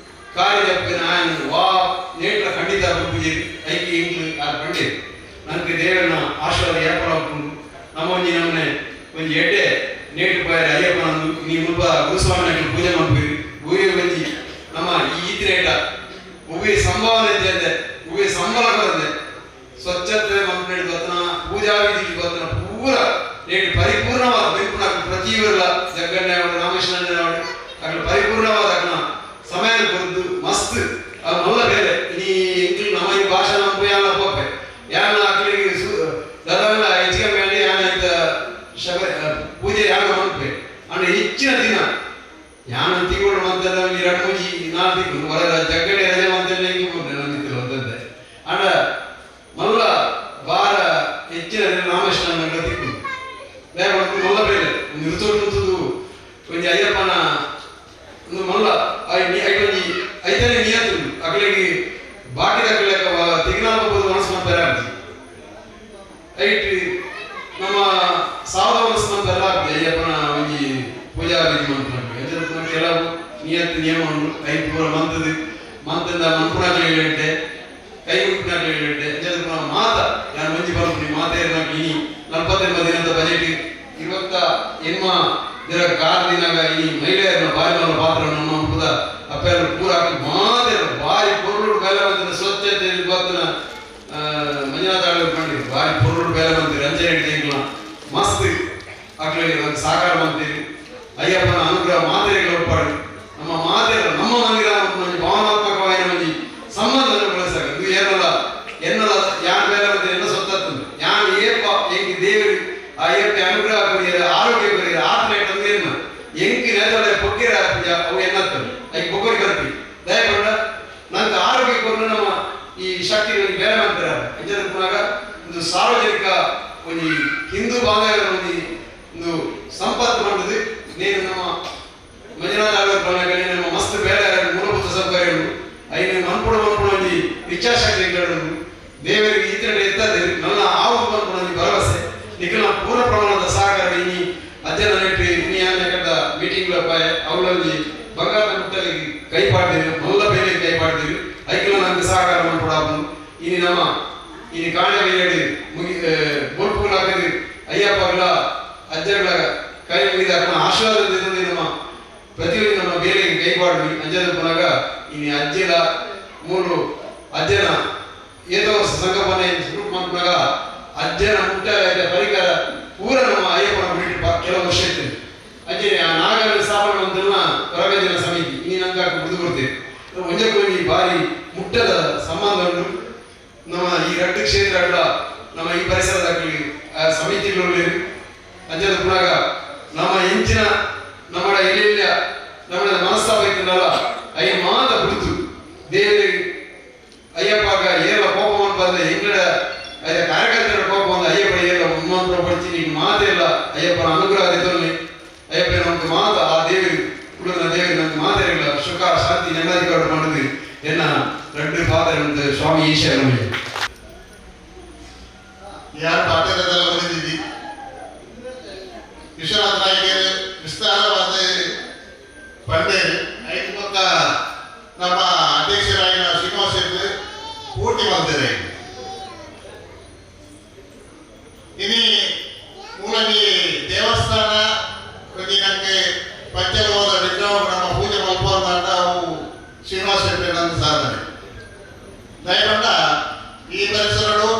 ಕಾರ್ಯದಪ್ಪ ನಾನು ವಾ ನೇಟ್ಲ ಖಂಡಿತ ಪೂಜೆ ಐಕಿ ಇಂಗ್ಲು ಆ ಪಂಡಿತ್ ನನಗೆ ದೇವರನ್ನ ಆಶೀರ್ವಾದ ಏರ್ಪಡಾಕೊಂಡು ನಮ್ಮ ಒಂಜಿ ನಮ್ಮನೆ ಒಂಜಿ ಎಡ್ಡೆ ನೇಟು ಪಾಯರ ಅಯ್ಯಪ್ಪನಂದು ನೀ ಮುಲ್ಪ ಗುರುಸ್ವಾಮಿ ಪೂಜೆ ಮಾಡ್ತೀವಿ ಗುರಿ ಒಂಜಿ ನಮ್ಮ ಈ ಈತಿನೇಟ ಉಭಯ ಸಂಭಾವನೆ ಇದ್ದೆ ಉಭಯ ಸಂಬಳ ಬರದೆ ಸ್ವಚ್ಛತೆ ಮಂತ್ರಿ ಗೊತ್ತನ ಪೂಜಾ ವಿಧಿ ಗೊತ್ತನ ಪೂರ ನೇಟು ಪರಿಪೂರ್ಣವಾದ ಬೆಂಪುನ ಪ್ರತಿಯೊಲ್ಲ ಜಗ್ಗಣ್ಣೆ ಅವರು ರಾಮಕೃಷ್ಣಣ್ಣ ಅವರು ಅక్కడ ಪರಿಪೂರ್ಣವಾದ ಅక్కడ ಸಮಯ ಕೊರದು ಮಸ್ತ್ ಅದು ಮಲ್ಲ ಬೇರೆ ನೀ ಎಂಕ್ಲು ನಮ್ಮ ಈ ಭಾಷೆ ನಮ್ಮ ಯಾನ ಪೋಪೆ ಯಾನ ಅಕ್ಕಳಿಗೆ ದದವೆಲ್ಲ ಹೆಚ್ಚಿಗೆ ಮೇಲೆ ಯಾನ ಇಂತ ಶಬ ಪೂಜೆ ಯಾನ ಮಾಡ್ಪೆ ಅಂದ್ರೆ ಹೆಚ್ಚಿನ ದಿನ ಯಾನ ತಿಂಗಳು ಮಂತೆಲ್ಲ ಎರಡು ಮೂಜಿ 4 ತಿಂಗಳು ಹೊರ ಜಗ್ಗಡೆ ರಜೆ ಮಂತೆಲ್ಲ ಹಿಂಗೆ ಬಂದಿತ್ತಿಲ್ಲ ಅಂತಂದೆ. ಅಂಡ ಮಲ್ಲ ಬಾರ ಹೆಚ್ಚಿನ ದಿನ ರಾಮಕೃಷ್ಣ ತಿಕ್ಕು ಬೇರೆ ಮಲ್ಲ ಬೇರೆ ಒಂದು ಋತು ಒಂಜಿ ಅಯ್ಯಪ್ಪನ ಒಂದು ಮಲ್ಲ ಐಟೊಂಜಿ ಐತನೇ ನಿಯತ್ತು ಅಕಲಿಗೆ ಬಾಕಿದ ಅಕಲಕ ತಿಗ್ನಾಲ್ಬೋದು ಮನಸ್ಸು ಮಂತರ ಐಟ್ ನಮ್ಮ ಸಾವದ ಮನಸ್ಸು ಮಂತರ ಅಯ್ಯಪ್ಪನ ಒಂಜಿ ಪೂಜಾ ವಿಧಿ ಮಂತ್ರ ಕೆಲವು ನಿಯತ್ತು ನಿಯಮ ಉಂಟು. I ಪೂರ ಮಂತದ ಮಂತದ ಮನ್ಪುಣಾಕಲಿ ಹೇಳಿಟ್ಟೆ ಕೈ ಮುಗಿನಾಕಲಿ ಹೇಳಿಟ್ಟೆ ಅಂಚದ ಮಾತ ನಾನು ಒಂಜಿ ಬರ್ಪುನಿ ಮಾತೇರ್ನ ಇನಿ 48 ದಿನದ ಬಜೆಟ್ 28 ದಿನ ಕಾರ್ ದಿನಾಗ ಈ ಮಹಿಳೆಯರನ್ನ ಬಾರಿ ಮಲ್ಲ ಪಾತ್ರವನ್ನು ನಮ್ಮ ಅಪ್ಪೆಲ್ಲ ಪೂರ ಮಾತೇರ ಭಾರಿ ಪೊರುಳು ಬೇಲೆ ಬಂದಿನ ಸ್ವಚ್ಛತೆ ಗೊತ್ತನ ಮಂಜುನಾಥ ಆಳ್ವ ಭಾರಿ ಪೊರುಳು ಬೇಲೆ ಬಂದಿರಿ ರಂಜನೆ ಹಿಡಿದ ಮಸ್ತ್ ಅಕ್ಲಿಗೆ ಒಂದು ಸಾಕಾರ ಬಂತೀರಿ. ಅಯ್ಯಪ್ಪನ ಅನುಗ್ರಹ ಮಾತೆಗೆ ಒಪ್ಪಾಡಿ ನಮ್ಮ ಮಾತೆರ ನಮ್ಮ ಮಂದಿರ ಒಂಜಿ ಭಾವನಾತ್ಮಕವಾಗಿ ಒಂಜಿ ಸಂಬಂಧವನ್ನು ಬೆಳೆಸಾಗ ಇದು ಏನಲ್ಲ ಎನ್ನಲ್ಲ ಯಾನ್ ಬೇಲೆ ಬಂದಿರಿ ಎನ್ನ ಸೊತ್ತತ್ತಂದು ಯಾನ್ ಏಪ ಎಂಕ್ ದೇವರು ಆ ಏಪ ಅನುಗ್ರಹ ಕೊರಿಯರ ಆರೋಗ್ಯ ಕೊರಿಯರ ಆತ್ಮ ಏನು ಎಂಕ್ ನೇತಳೆ ಪೊಕ್ಕಿರ ಅವು ಎನ್ನತ್ತವೆ ಐಕ್ ಬೊಕ್ಕರಿ ಬರ್ಪಿ ದಯಪಡ ನಂಗೆ ಆರೋಗ್ಯ ಕೊರಲು ನಮ್ಮ ಈ ಶಕ್ತಿ ಬೇರೆ ಮಾಡ್ತಾರೆ ಅಂಚದ ಪುನಗ ಒಂದು ಸಾರ್ವಜನಿಕ ಒಂಜಿ ಹಿಂದೂ ಬಾಂಧವ್ಯರ ಒಂಜಿ ಒಂದು ಸಂಪತ್ತು ಮಾಡಿದ್ ನೇನು ನಮ್ಮ ಮಂಜುನಾಥ ಆಳ್ವ ನಮ್ಮ ಮಸ್ತ್ ಬೇರೆ ಮೂಲಭೂತ ಸೌಕರ್ಯಗಳು ಐನು ಮನ್ಪುಡ ಮನ್ಪುಡ ಒಂಜಿ ಇಚ್ಛಾಶಕ್ತಿ ದೇವರಿಗೆ ಈ ತರ ಎತ್ತದೆ ನನ್ನ ಆವು ಮನ್ಪುಡ ಒಂಜಿ ಭರವಸೆ ನಿಖಲ ಪೂರ್ಣ ಪ್ರಮಾಣದ ಸಹಕಾರ ಇನಿ ಅಜ್ಜನ ನೆಟ್ಟಿ ಇನಿ ಆನೆಕದ ಮೀಟಿಂಗ್ ಪಾಯ ಅವಳೊಂಜಿ ಬಂಗಾರದ ಮುಟ್ಟಲಿಗೆ ಕೈ ಪಾಡ್ತೀರಿ ಮಲ್ಲ ಬೇರೆ ಕೈ ಪಾಡ್ತೀರಿ ಐಕ್ಲ ನಮ್ಗೆ ಸಹಕಾರ ಮನ್ಪುಡಾಪು ಇನಿ ನಮ್ಮ ಇನಿ ಕಾಣೆ ಬೇರೆ ಮುಗಿ ಬೋಲ್ಪುಗಳಾಗದಿ ಅಯ್ಯಪ್ಪಗಳ ಅಜ್ಜಗಳ ಕೈ ಮುಗಿದ ಆಶೀರ್ವಾದ ನಮ್ಮ ಪ್ರತಿಯೊಂದು ನಮ್ಮ ಬೇರೆ ಕೈ ಪಾಡ್ವಿ ಅಂಜದ ಪುನಗ ಇನಿ ಅಜ್ಜಿಲ ಮೂರು ಅಜ್ಜನ ಏತೋ ವರ್ಷ ಸಂಗಪನೆ ಗ್ರೂಪ್ ಮಾಡ್ಕೊಂಡಾಗ ಅಜ್ಜನ ಮುಟ್ಟ ಪರಿಕರ ಪೂರ ನಮ್ಮ ಅಯ್ಯಪ್ಪನ ಬಿಟ್ಟು ಕೆಲವು ವರ್ಷ ಇತ್ತು. ಅಜ್ಜನ ಆ ನಾಗರ ಸ್ಥಾಪನೆ ಮಂತ್ರನ ಹೊರಗಜನ ಸಮಿತಿ ಇನಿ ನಂಗೆ ಬಿಡುದು ಕೊಡ್ತೇವೆ ಒಂಜಕ್ಕೊಂಜಿ ಭಾರಿ ಮುಟ್ಟದ ಸಂಬಂಧ ಉಂಟು. ನಮ್ಮ ಈ ರಡ್ಡು ಕ್ಷೇತ್ರಗಳ ನಮ್ಮ ಈ ಪರಿಸರದ ಸಮಿತಿಗಳು ಅಂಜದ ಪುನಗ ನಮ್ಮ ಹೆಂಚಿನ ನಮ್ಮ ಎಲ್ಲೆಲ್ಲ ನಮ್ಮ ಮನಸ್ತಾಪ ಇತ್ತಲ್ಲ ಅಯ್ಯ ಮಾತ ಬಿಡುದು ದೇವರಿಗೆ ಅಯ್ಯಪ್ಪಾಗ ಏಲ ಕೋಪವನ್ನು ಬಂದ ಎಂಗಡ ಅಯ್ಯ ಕಾರ್ಯಕರ್ತರ ಕೋಪ ಬಂದ ಅಯ್ಯಪ್ಪ ಏಲ ಮುನ್ಮಂತ್ರ ಪಡಿಸಿ ನೀನು ಮಾತೆಲ್ಲ ಅಯ್ಯಪ್ಪನ ಅನುಗ್ರಹ ತೊಲ್ಲಿ ಅಯ್ಯಪ್ಪ ನಮ್ಗೆ ಮಾತ ಆ ದೇವರಿಗೆ ಕುಡಿದ ದೇವರಿಗೆ ನಮ್ಗೆ ಮಾತೇರಿಲ್ಲ ಸುಖ ಶಾಂತಿ ನೆಮ್ಮದಿ ಮಾಡಿದ್ವಿ ಎನ್ನ ರಡ್ಡು ಫಾದರ್ ಸ್ವಾಮಿ ಈಶ್ವರ ಯಾರು ಪಾಠದಲ್ಲ ಬಂದಿದ್ದೀವಿ ವಿಶ್ವನಾಥ ನಾಯಕರು ವಿಸ್ತಾರವಾದ ಪಂಡೇರು ಐದು ಪಕ್ಕ ನಮ್ಮ ಅಧ್ಯಕ್ಷರಾಗಿನ ಶ್ರೀನಿವಾಸ ಪೂರ್ತಿ ಬಂದಿದೆ. ಇನಿ ಮೂಲಂಗಿ ದೇವಸ್ಥಾನ ನಮಗೆ ಪಂಚಲೋಹದ ವಿಗ್ರಹ ನಮ್ಮ ಪೂಜೆ ಮಲ್ಪೋದಂತ ಅವು ಶ್ರೀನಿವಾಸ ಶೆಟ್ಟಿ ಸಾಧನೆ. ದಯಗೊಂಡ ಈ ಪರಿಸರಗಳು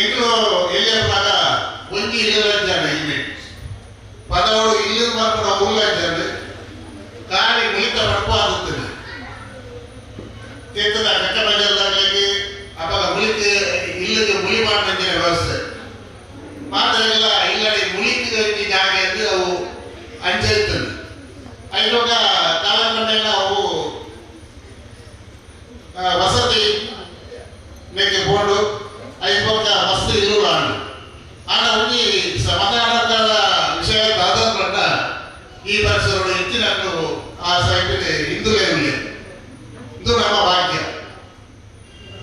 ಎಂಗ್ಲು ತೀರ್ಥದ ಕಕ್ಕ ಬಜಾರ್ದಾಗಲಿಕ್ಕೆ ಅಪಗ ಮುಳಿಕ್ ಇಲ್ಲಿಗೆ ಮುಳಿ ಮಾಡಿನ ವ್ಯವಸ್ಥೆ ಮಾತ್ರ ಇಲ್ಲ ಇಲ್ಲಡೆ ಮುಳಿಕ್ ಜಾಗ ಎಂದು ಅವು ಅಂಚೆ ಇರ್ತದೆ. ಐವಾಗ ಕಾಲಕ್ರಮೇಣ ಅವು ವಸತಿ ಮೇಕೆ ಬೋರ್ಡು ಐದು ಮಸ್ತ್ ಇರುಳು ಆಂಡು ಆಂಡ ಒಂಜಿ ಸಮಾಧಾನದ ವಿಷಯ ದಾದ ಈ ಪರಿಸರಗಳು ಹೆಚ್ಚಿನಷ್ಟು ಆ ಸೈಟ್ ಹಿಂದೂಲೇ ಉಳ್ಳೆ. ಇದು ನಮ್ಮ ಭಾಗ್ಯ.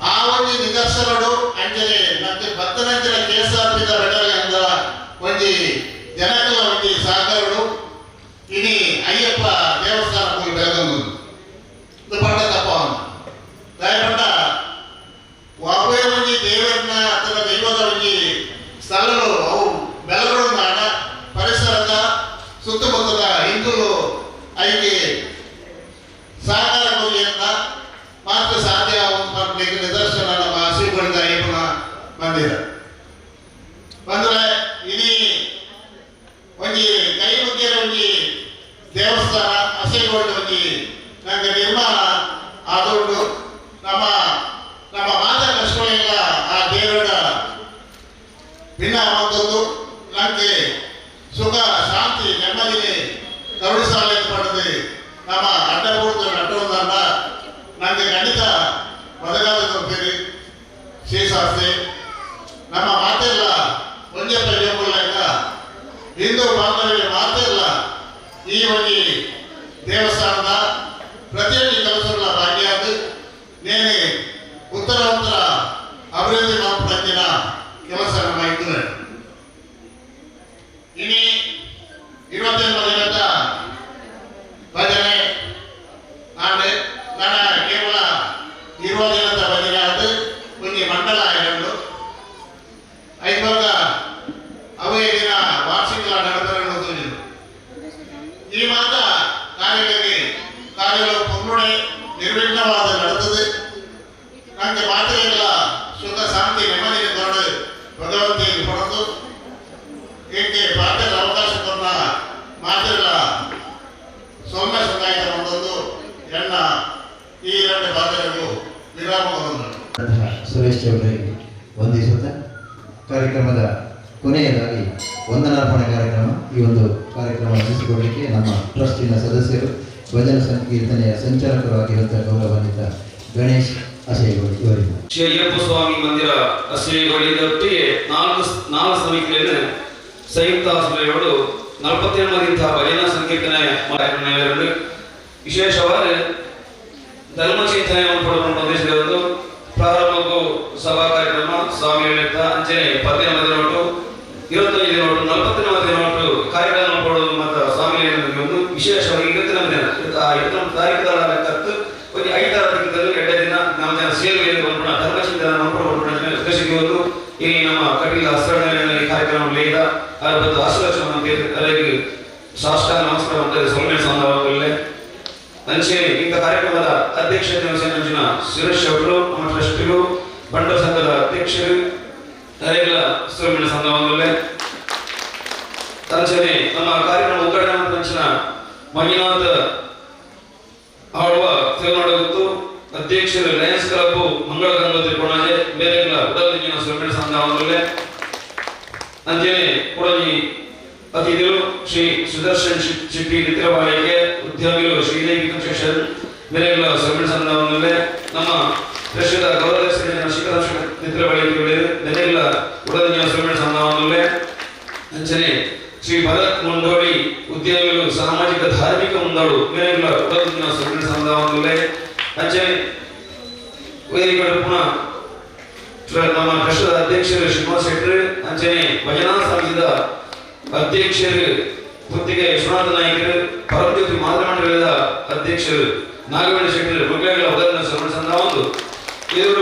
ಆ ಒಂಜಿ ನಿದರ್ಶನಗಳು ಅಂಚನೆ ಮತ್ತೆ ಬತ್ತನಂಚಿನ ಕೇಸಾರ್ಪಿತ ಬೆಟಲಿಂದ ಒಂಜಿ ಜನಕಲ ಒಂಜಿ ಸಹಕಾರಗಳು ಇನಿ ಅಯ್ಯಪ್ಪ ದೇವಸ್ಥಾನ ಹೋಗಿ ಬೆಳಗಂದು ಇದು ಪಂಡ ತಪ್ಪವನ್ನ ದಯಪಂಡ ವಾಪೇ ಒಂಜಿ ದೇವರನ್ನ ಅಥವಾ ದೈವದ ಒಂಜಿ ಸ್ಥಳಗಳು ಅವು ಬೆಳಗಳು ನಾಡ ಪರಿಸರದ ಸುತ್ತಮುತ್ತದ ಹಿಂದೂಲು ಐಕೆ ಸಹಕಾರ ಕೊಡುಗೆಯನ್ನ ಮಾತ್ರ ಸಾಧ್ಯ ಮಾಡಲಿಕ್ಕೆ ನಿದರ್ಶನ ನಮ್ಮ ಶ್ರೀಗಳಿಂದ ಅಯ್ಯಪ್ಪನ ಮಂದಿರ ಬಂದರೆ ಇಡೀ ಒಂಜಿ ಕೈ ಮುಗಿಯರ ಒಂಜಿ ದೇವಸ್ಥಾನ ಅಸೆಗೊಂಡು ಒಂಜಿ ನಂಗೆ ನಿರ್ಮಾಣ ಆದೊಂಡು ನಮ್ಮ ನಮ್ಮ ಮಾತಾ ಕಷ್ಟಗಳೆಲ್ಲ ಆ ದೇವರ ಭಿನ್ನ ಒಂದೊಂದು ನಂಗೆ ಸುಖ ಶಾಂತಿ ನೆಮ್ಮದಿ ಕರುಣಿಸಾಲೆ ಪಡೆದು ನಮ್ಮ ಅಡ್ಡಪೂರ್ತ ನಟ್ಟೊಂದನ್ನ ನನಗೆ ಖಂಡಿತ ಬದಲಾದ ಕೊಡ್ತೀರಿ. ಶ್ರೀಶಾಸ್ತ್ರಿ ನಮ್ಮ ಮಾತೆಲ್ಲ ಒಂದೇ ಪ್ರಯೋಗ ಹಿಂದೂ ಬಾಂಧವ್ಯ ಮಾತೆಲ್ಲ ಈ ಒಂದು ದೇವಸ್ಥಾನದ ಪ್ರತಿಯೊಂದು ಕೆಲಸಗಳ ಭಾಗಿಯಾದ ನೇನೆ ಉತ್ತರ ಉತ್ತರ ಅಭಿವೃದ್ಧಿ ಮಾಪನ ಕೆಲಸ ನಮ್ಮ ಇದ್ದರೆ ಇನಿ 28 ದಿನದ ಭಜನೆ ಆಂಡ್ ನನ್ನ ಕೇವಲ 20 ದಿನದ ಭಜನೆ ಆದ ಒಂಜಿ ಮಂಡಲ ಆಯ್ಕೊಂಡು ಐವಾಗ ಅವೇ ದಿನ ವಾರ್ಷಿಕ ನಡೆದರೆ ಈ ಮಾತ ಕಾರ್ಯಗಳಿಗೆ ಕಾರ್ಯಗಳು ಪೊನ್ನುಡೆ ನಿರ್ವಿಘ್ನವಾದ ನಡೆದದೆ. ನನಗೆ ಮಾತ್ರೆಗಳ ಸುಖ ಶಾಂತಿ ನೆಮ್ಮದಿ ಕೊರಡು ಭಗವಂತಿಯಲ್ಲಿ ಕೊಡದು ಏಕೆ ಪಾತ್ರೆಗಳ ಅವಕಾಶ ಕೊಟ್ಟ ಮಾತ್ರೆಗಳ ಸೌಮ್ಯ ಸಂದಾಯಕ ಒಂದೊಂದು ಎಣ್ಣ ಈ ಎರಡು ಪಾತ್ರೆಗಳಿಗೂ ವಿರಾಮ ಕೊಡೋದು. ಸುರೇಶ್ ಚೌಧರಿಗೆ ವಂದಿಸುತ್ತಾ ಕಾರ್ಯಕ್ರಮದ ಕೊನೆಯದಾಗಿ ವಂದನಾರ್ಪಣೆ ಕಾರ್ಯಕ್ರಮ. ಈ ಒಂದು ಕಾರ್ಯಕ್ರಮ ನಡೆಸಿಕೊಡಲಿಕ್ಕೆ ನಮ್ಮ ಟ್ರಸ್ಟಿನ ಸದಸ್ಯರು, ಭಜನ ಸಂಕೀರ್ತನೆಯ ಸಂಚಾಲಕರು ಆಗಿರುವಂಥ ಗೌರವಾನ್ವಿತ ಗಣೇಶ್ ಅಸೇಗೋಳಿ ಇವರಿಂದ. ಶ್ರೀ ಅಯ್ಯಪ್ಪ ಸ್ವಾಮಿ ಮಂದಿರ ಅಸೇಗೋಳಿದೊಟ್ಟಿಗೆ ನಾಲ್ಕು ಸಮಿತಿಗಳನ್ನು ಸಂಯುಕ್ತ ಆಶ್ರಯಗಳು 47 ಭಜನಾ ಸಂಕೀರ್ತನೆ ಕಾರ್ಯಕ್ರಮ ವಿಶೇಷವಾದ ಧರ್ಮಚಿಂತನೆ ಪ್ರದೇಶದ ಪ್ರಾರಂಭಕ್ಕೂ ಸಭಾ ಕಾರ್ಯಕ್ರಮ ಸ್ವಾಮಿ ಅಂಚನೆ 15 ದಿನೊಟ್ಟು 25 ದಿನೊಟ್ಟು 40 ದಿನೊಟ್ಟು ಕಾರ್ಯಕ್ರಮ ಕೊಡೋದು ಮತ್ತು ಸ್ವಾಮಿ ಒಂದು ವಿಶೇಷವಾಗಿ 20 ದಿನ 20 ತಾರೀಕು ಕತ್ತು ಒಂದು 5 ತಾರೀಕು 2 ದಿನ ನಮ್ಮ ಜನ ಸೇವೆ ಧರ್ಮಚಿಂತನೆ ಒಂದು ಈ ನಮ್ಮ ಕಟೀಲ ಹಸ್ರಣೆಯಲ್ಲಿ ಕಾರ್ಯಕ್ರಮ ಲೇದ ಅರವತ್ತು ಆಶೀರ್ವಚನ ಸಾಷ್ಟಾಂಗ ನಮಸ್ಕಾರ ಅಂತ ಸೌಮ್ಯ ಸಂದರ್ಭದಲ್ಲಿ ಅಂಚೆ ಇಂಥ ಕಾರ್ಯಕ್ರಮದ ಅಧ್ಯಕ್ಷತೆ ವಹಿಸಿದ ಸುರೇಶ್ ಅವರು ನಮ್ಮ ಟ್ರಸ್ಟಿಗಳು ಬಂಡ ಸಂಘದ ಅಧ್ಯಕ್ಷರು ಅರೆಗಳ ಸೌಮ್ಯ ಸಂದರ್ಭದಲ್ಲೇ ಅಂಚನೆ ನಮ್ಮ ಕಾರ್ಯಕ್ರಮ ಉದ್ಘಾಟನೆ ಅಂಚಿನ ಮಂಜುನಾಥ ಆಳುವ ತಿರುನಾಡಗುತ್ತು ಅಧ್ಯಕ್ಷರು ಲಯನ್ಸ್ ಕ್ಲಬ್ ಮಂಗಳ ಗಂಗೋತ್ರಿ ಕೊಣಾಜೆ ಬೇರೆಗಳ ಉಡಲಿನ ಸೌಮ್ಯ ಸಂದರ್ಭದಲ್ಲೇ ಅಂಚನೆ ಕೊಡಗಿ ಅತಿಥಿಗಳು ಶ್ರೀ ಸುದರ್ಶನ್ ಶೆಟ್ಟಿ ನಿತ್ರವಾಳಿಗೆ ಉದ್ಯಮಿಗಳು ಶ್ರೀದೇವಿ ಕನ್ಸ್ಟ್ರಕ್ಷನ್ ಬೇರೆಗಳ ಸೌಮ್ಯ ಸಂದರ್ಭದಲ್ಲೇ ನಮ್ಮ ದೇಶದ ಗೌರವ ಶಿಖರ ನಿತ್ರವಾಳಿಕೆ ಬೇರೆಗಳ ಉಡಲಿನ ಸೌಮ್ಯ ಸಂದರ್ಭದಲ್ಲೇ ಅಂಚನೆ ಶ್ರೀ ಭರತ್ ಮುಂಡೋಳಿ ಉದ್ಯಮಿಗಳು ಸಾಮಾಜಿಕ ಧಾರ್ಮಿಕ ಮುಂದಾಳು ಬೇರೆಗಳ ಉಡಲಿನ ಸೌಮ್ಯ ಸಂದರ್ಭದಲ್ಲೇ ಅಂಚನೆ ವೇದಿಕೆಗಳು ಪುನಃ ನಮ್ಮ ಟ್ರಸ್ಟದ ಅಧ್ಯಕ್ಷರು ಶ್ರೀನಿವಾಸ ಶೆಟ್ಟರು ಅಂಚನೆ ಭಜನಾ ಸಮಿತಿದ ಅಧ್ಯಕ್ಷರು ಪುತ್ತಿಗೆ ವಿಶ್ವನಾಥ ನಾಯಕರು ಪರಮಜ್ಯೋತಿ ಮಾತೃಮಂಡಲದ ಅಧ್ಯಕ್ಷರು ನಾಗವೇಣಿ ಶೆಟ್ಟರು ಮಕ್ಕಳ ಉದಾಹರಣೆ ಶ್ರವಣ ಸಂದ ಒಂದು ಇವರು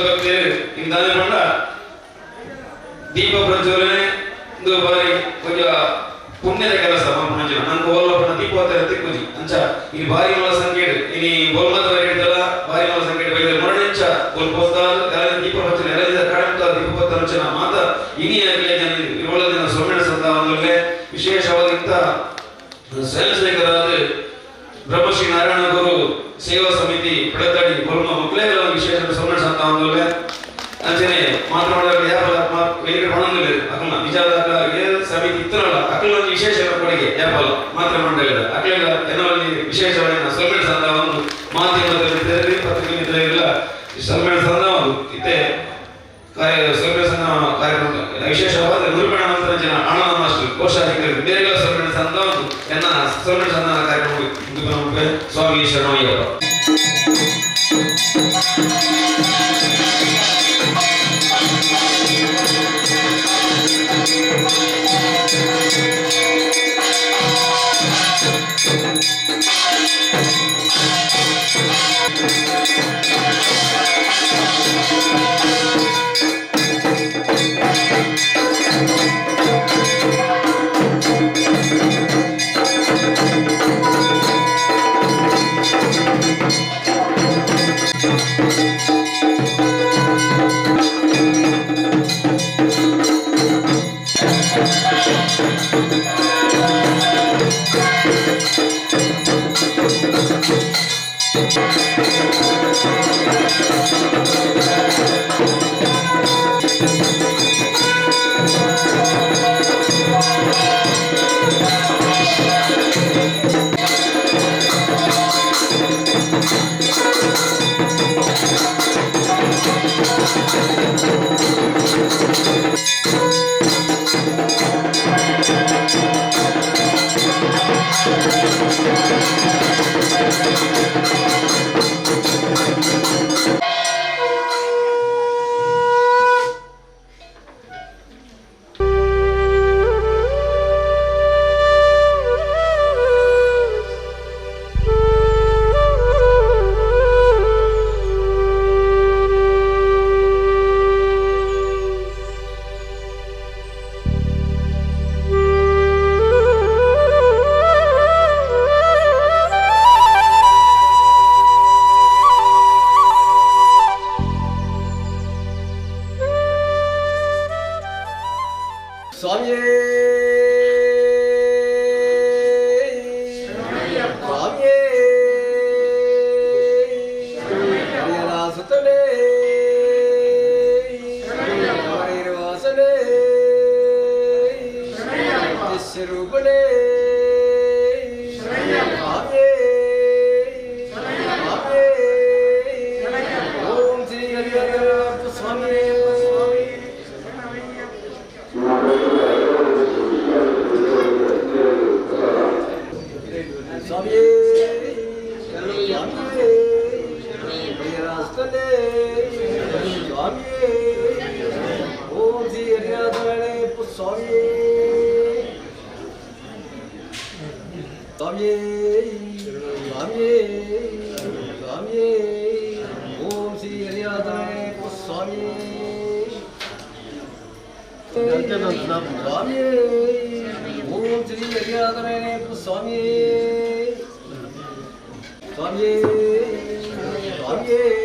ಭಕ್ತರು ಇಂದಾನೆ ಬಂಡ ದೀಪ ಪ್ರಜ್ವಲನೆ ಒಂದು ಬಾರಿ ಕೊಂಚ ಪುಣ್ಯದ ಕೆಲಸ ಮನ್ಪುನಂಚಿನ ನಂಗೆ ಓಲ್ಲ ದೀಪ ತಿಕ್ಕುಜಿ ಅಂಚ ಈ ಬಾರಿ ಮಲ ಸಂಕೇಡ್ ಇನಿ ಬೋಲ್ಮದ ಬಾರಿ ಹಿಡ್ದಲ್ಲ ಬಾರಿ ಮಲ ಸಂಕೇಡ್ ಬೈದ ಮೊರಣಿಂಚ ಬೋಲ್ ಪೋಸ್ತಾಲ್ ದೀಪ ಹಚ್ಚನ ಎಲಜಿದ ಕಡಂತ ದೀಪ ಪೋಸ್ತಂಚನ ಮಾತ ಇನಿ ಆಗಲಿ ಜನ ಏಳು ದಿನ ಸೋಮೇಣ ಸಂದಾವನಲ್ಲೇ ವಿಶೇಷವಾಗಿಂತ ಸ್ವಯಂ ಸೇವಕರಾದ ಬ್ರಹ್ಮಶ್ರೀ ನಾರಾಯಣ ಗುರು ಸೇವಾ ಸಮಿತಿ ಪಡತಾಡಿ ಬೊಲ್ಮ ಮೊಕ್ಲೆಲ ವಿಶೇಷ ಸೊಲ್ಮೆನ್ ಸಂದಾವೊಂದುಲ್ಲೆ. ಅಂಚನೆ ಮಾತ್ರ ಯಾಪಲ ವೇದಿಕೆ ಪಣೊಂದುಲ್ಲೆರ್ ಅಕಲ್ನ ನಿಜಾದ ಸಮಿತಿ ಇತ್ತನಲ್ಲ ಅಕಲ್ನ ಒಂಜಿ ವಿಶೇಷ ಕೊಡುಗೆ ಯಾಪಲ ಮಾತ್ರ ಮಂಡಳಿದ ಅಕ್ಲೆಲ ಎನ್ನವಲ್ಲಿ ವಿಶೇಷವಾಯಿನ ಸೊಲ್ಮೆನ್ ಸಂದಾವೊಂದು ಮಾಧ್ಯಮದ ಮಿತ್ರರು ಪತ್ರಿಕೆ ಮಿತ್ರರೆಲ್ಲ ಸೊಲ್ಮೆನ್ ಸಂದಾವೊಂದು ಇತ್ತೆ ಕಾರ್ಯ ಸೊಲ್ಮೆನ್ ಸಂದಾವನ ಕಾರ್ಯಕ್ರಮ ವಿಶೇಷವಾದ ನಿರೂಪಣೆ ಮಂತ್ರ ಜನ ಆನಂದ ಮಾಸ್ಟರ್ ಕೋಶಾಧಿಕಾರಿ ಬೇರೆಗಳ ಸೊಲ್ಮೆನ್ ಸಂದಾವೊಂದು ಎನ್ನ ಸೊಲ್ಮೆನ್ ಸಂದಾನ ಕಾರ್ಯಕ್ರಮ ಸ್ವಾಮಿ ಶರಣಯ್ಯಪ್ಪ. ಸ್ವಾಮಿಯೇ, ಸ್ವಾಮಿಯೇ, ಸ್ವಾಮಿಯೇ.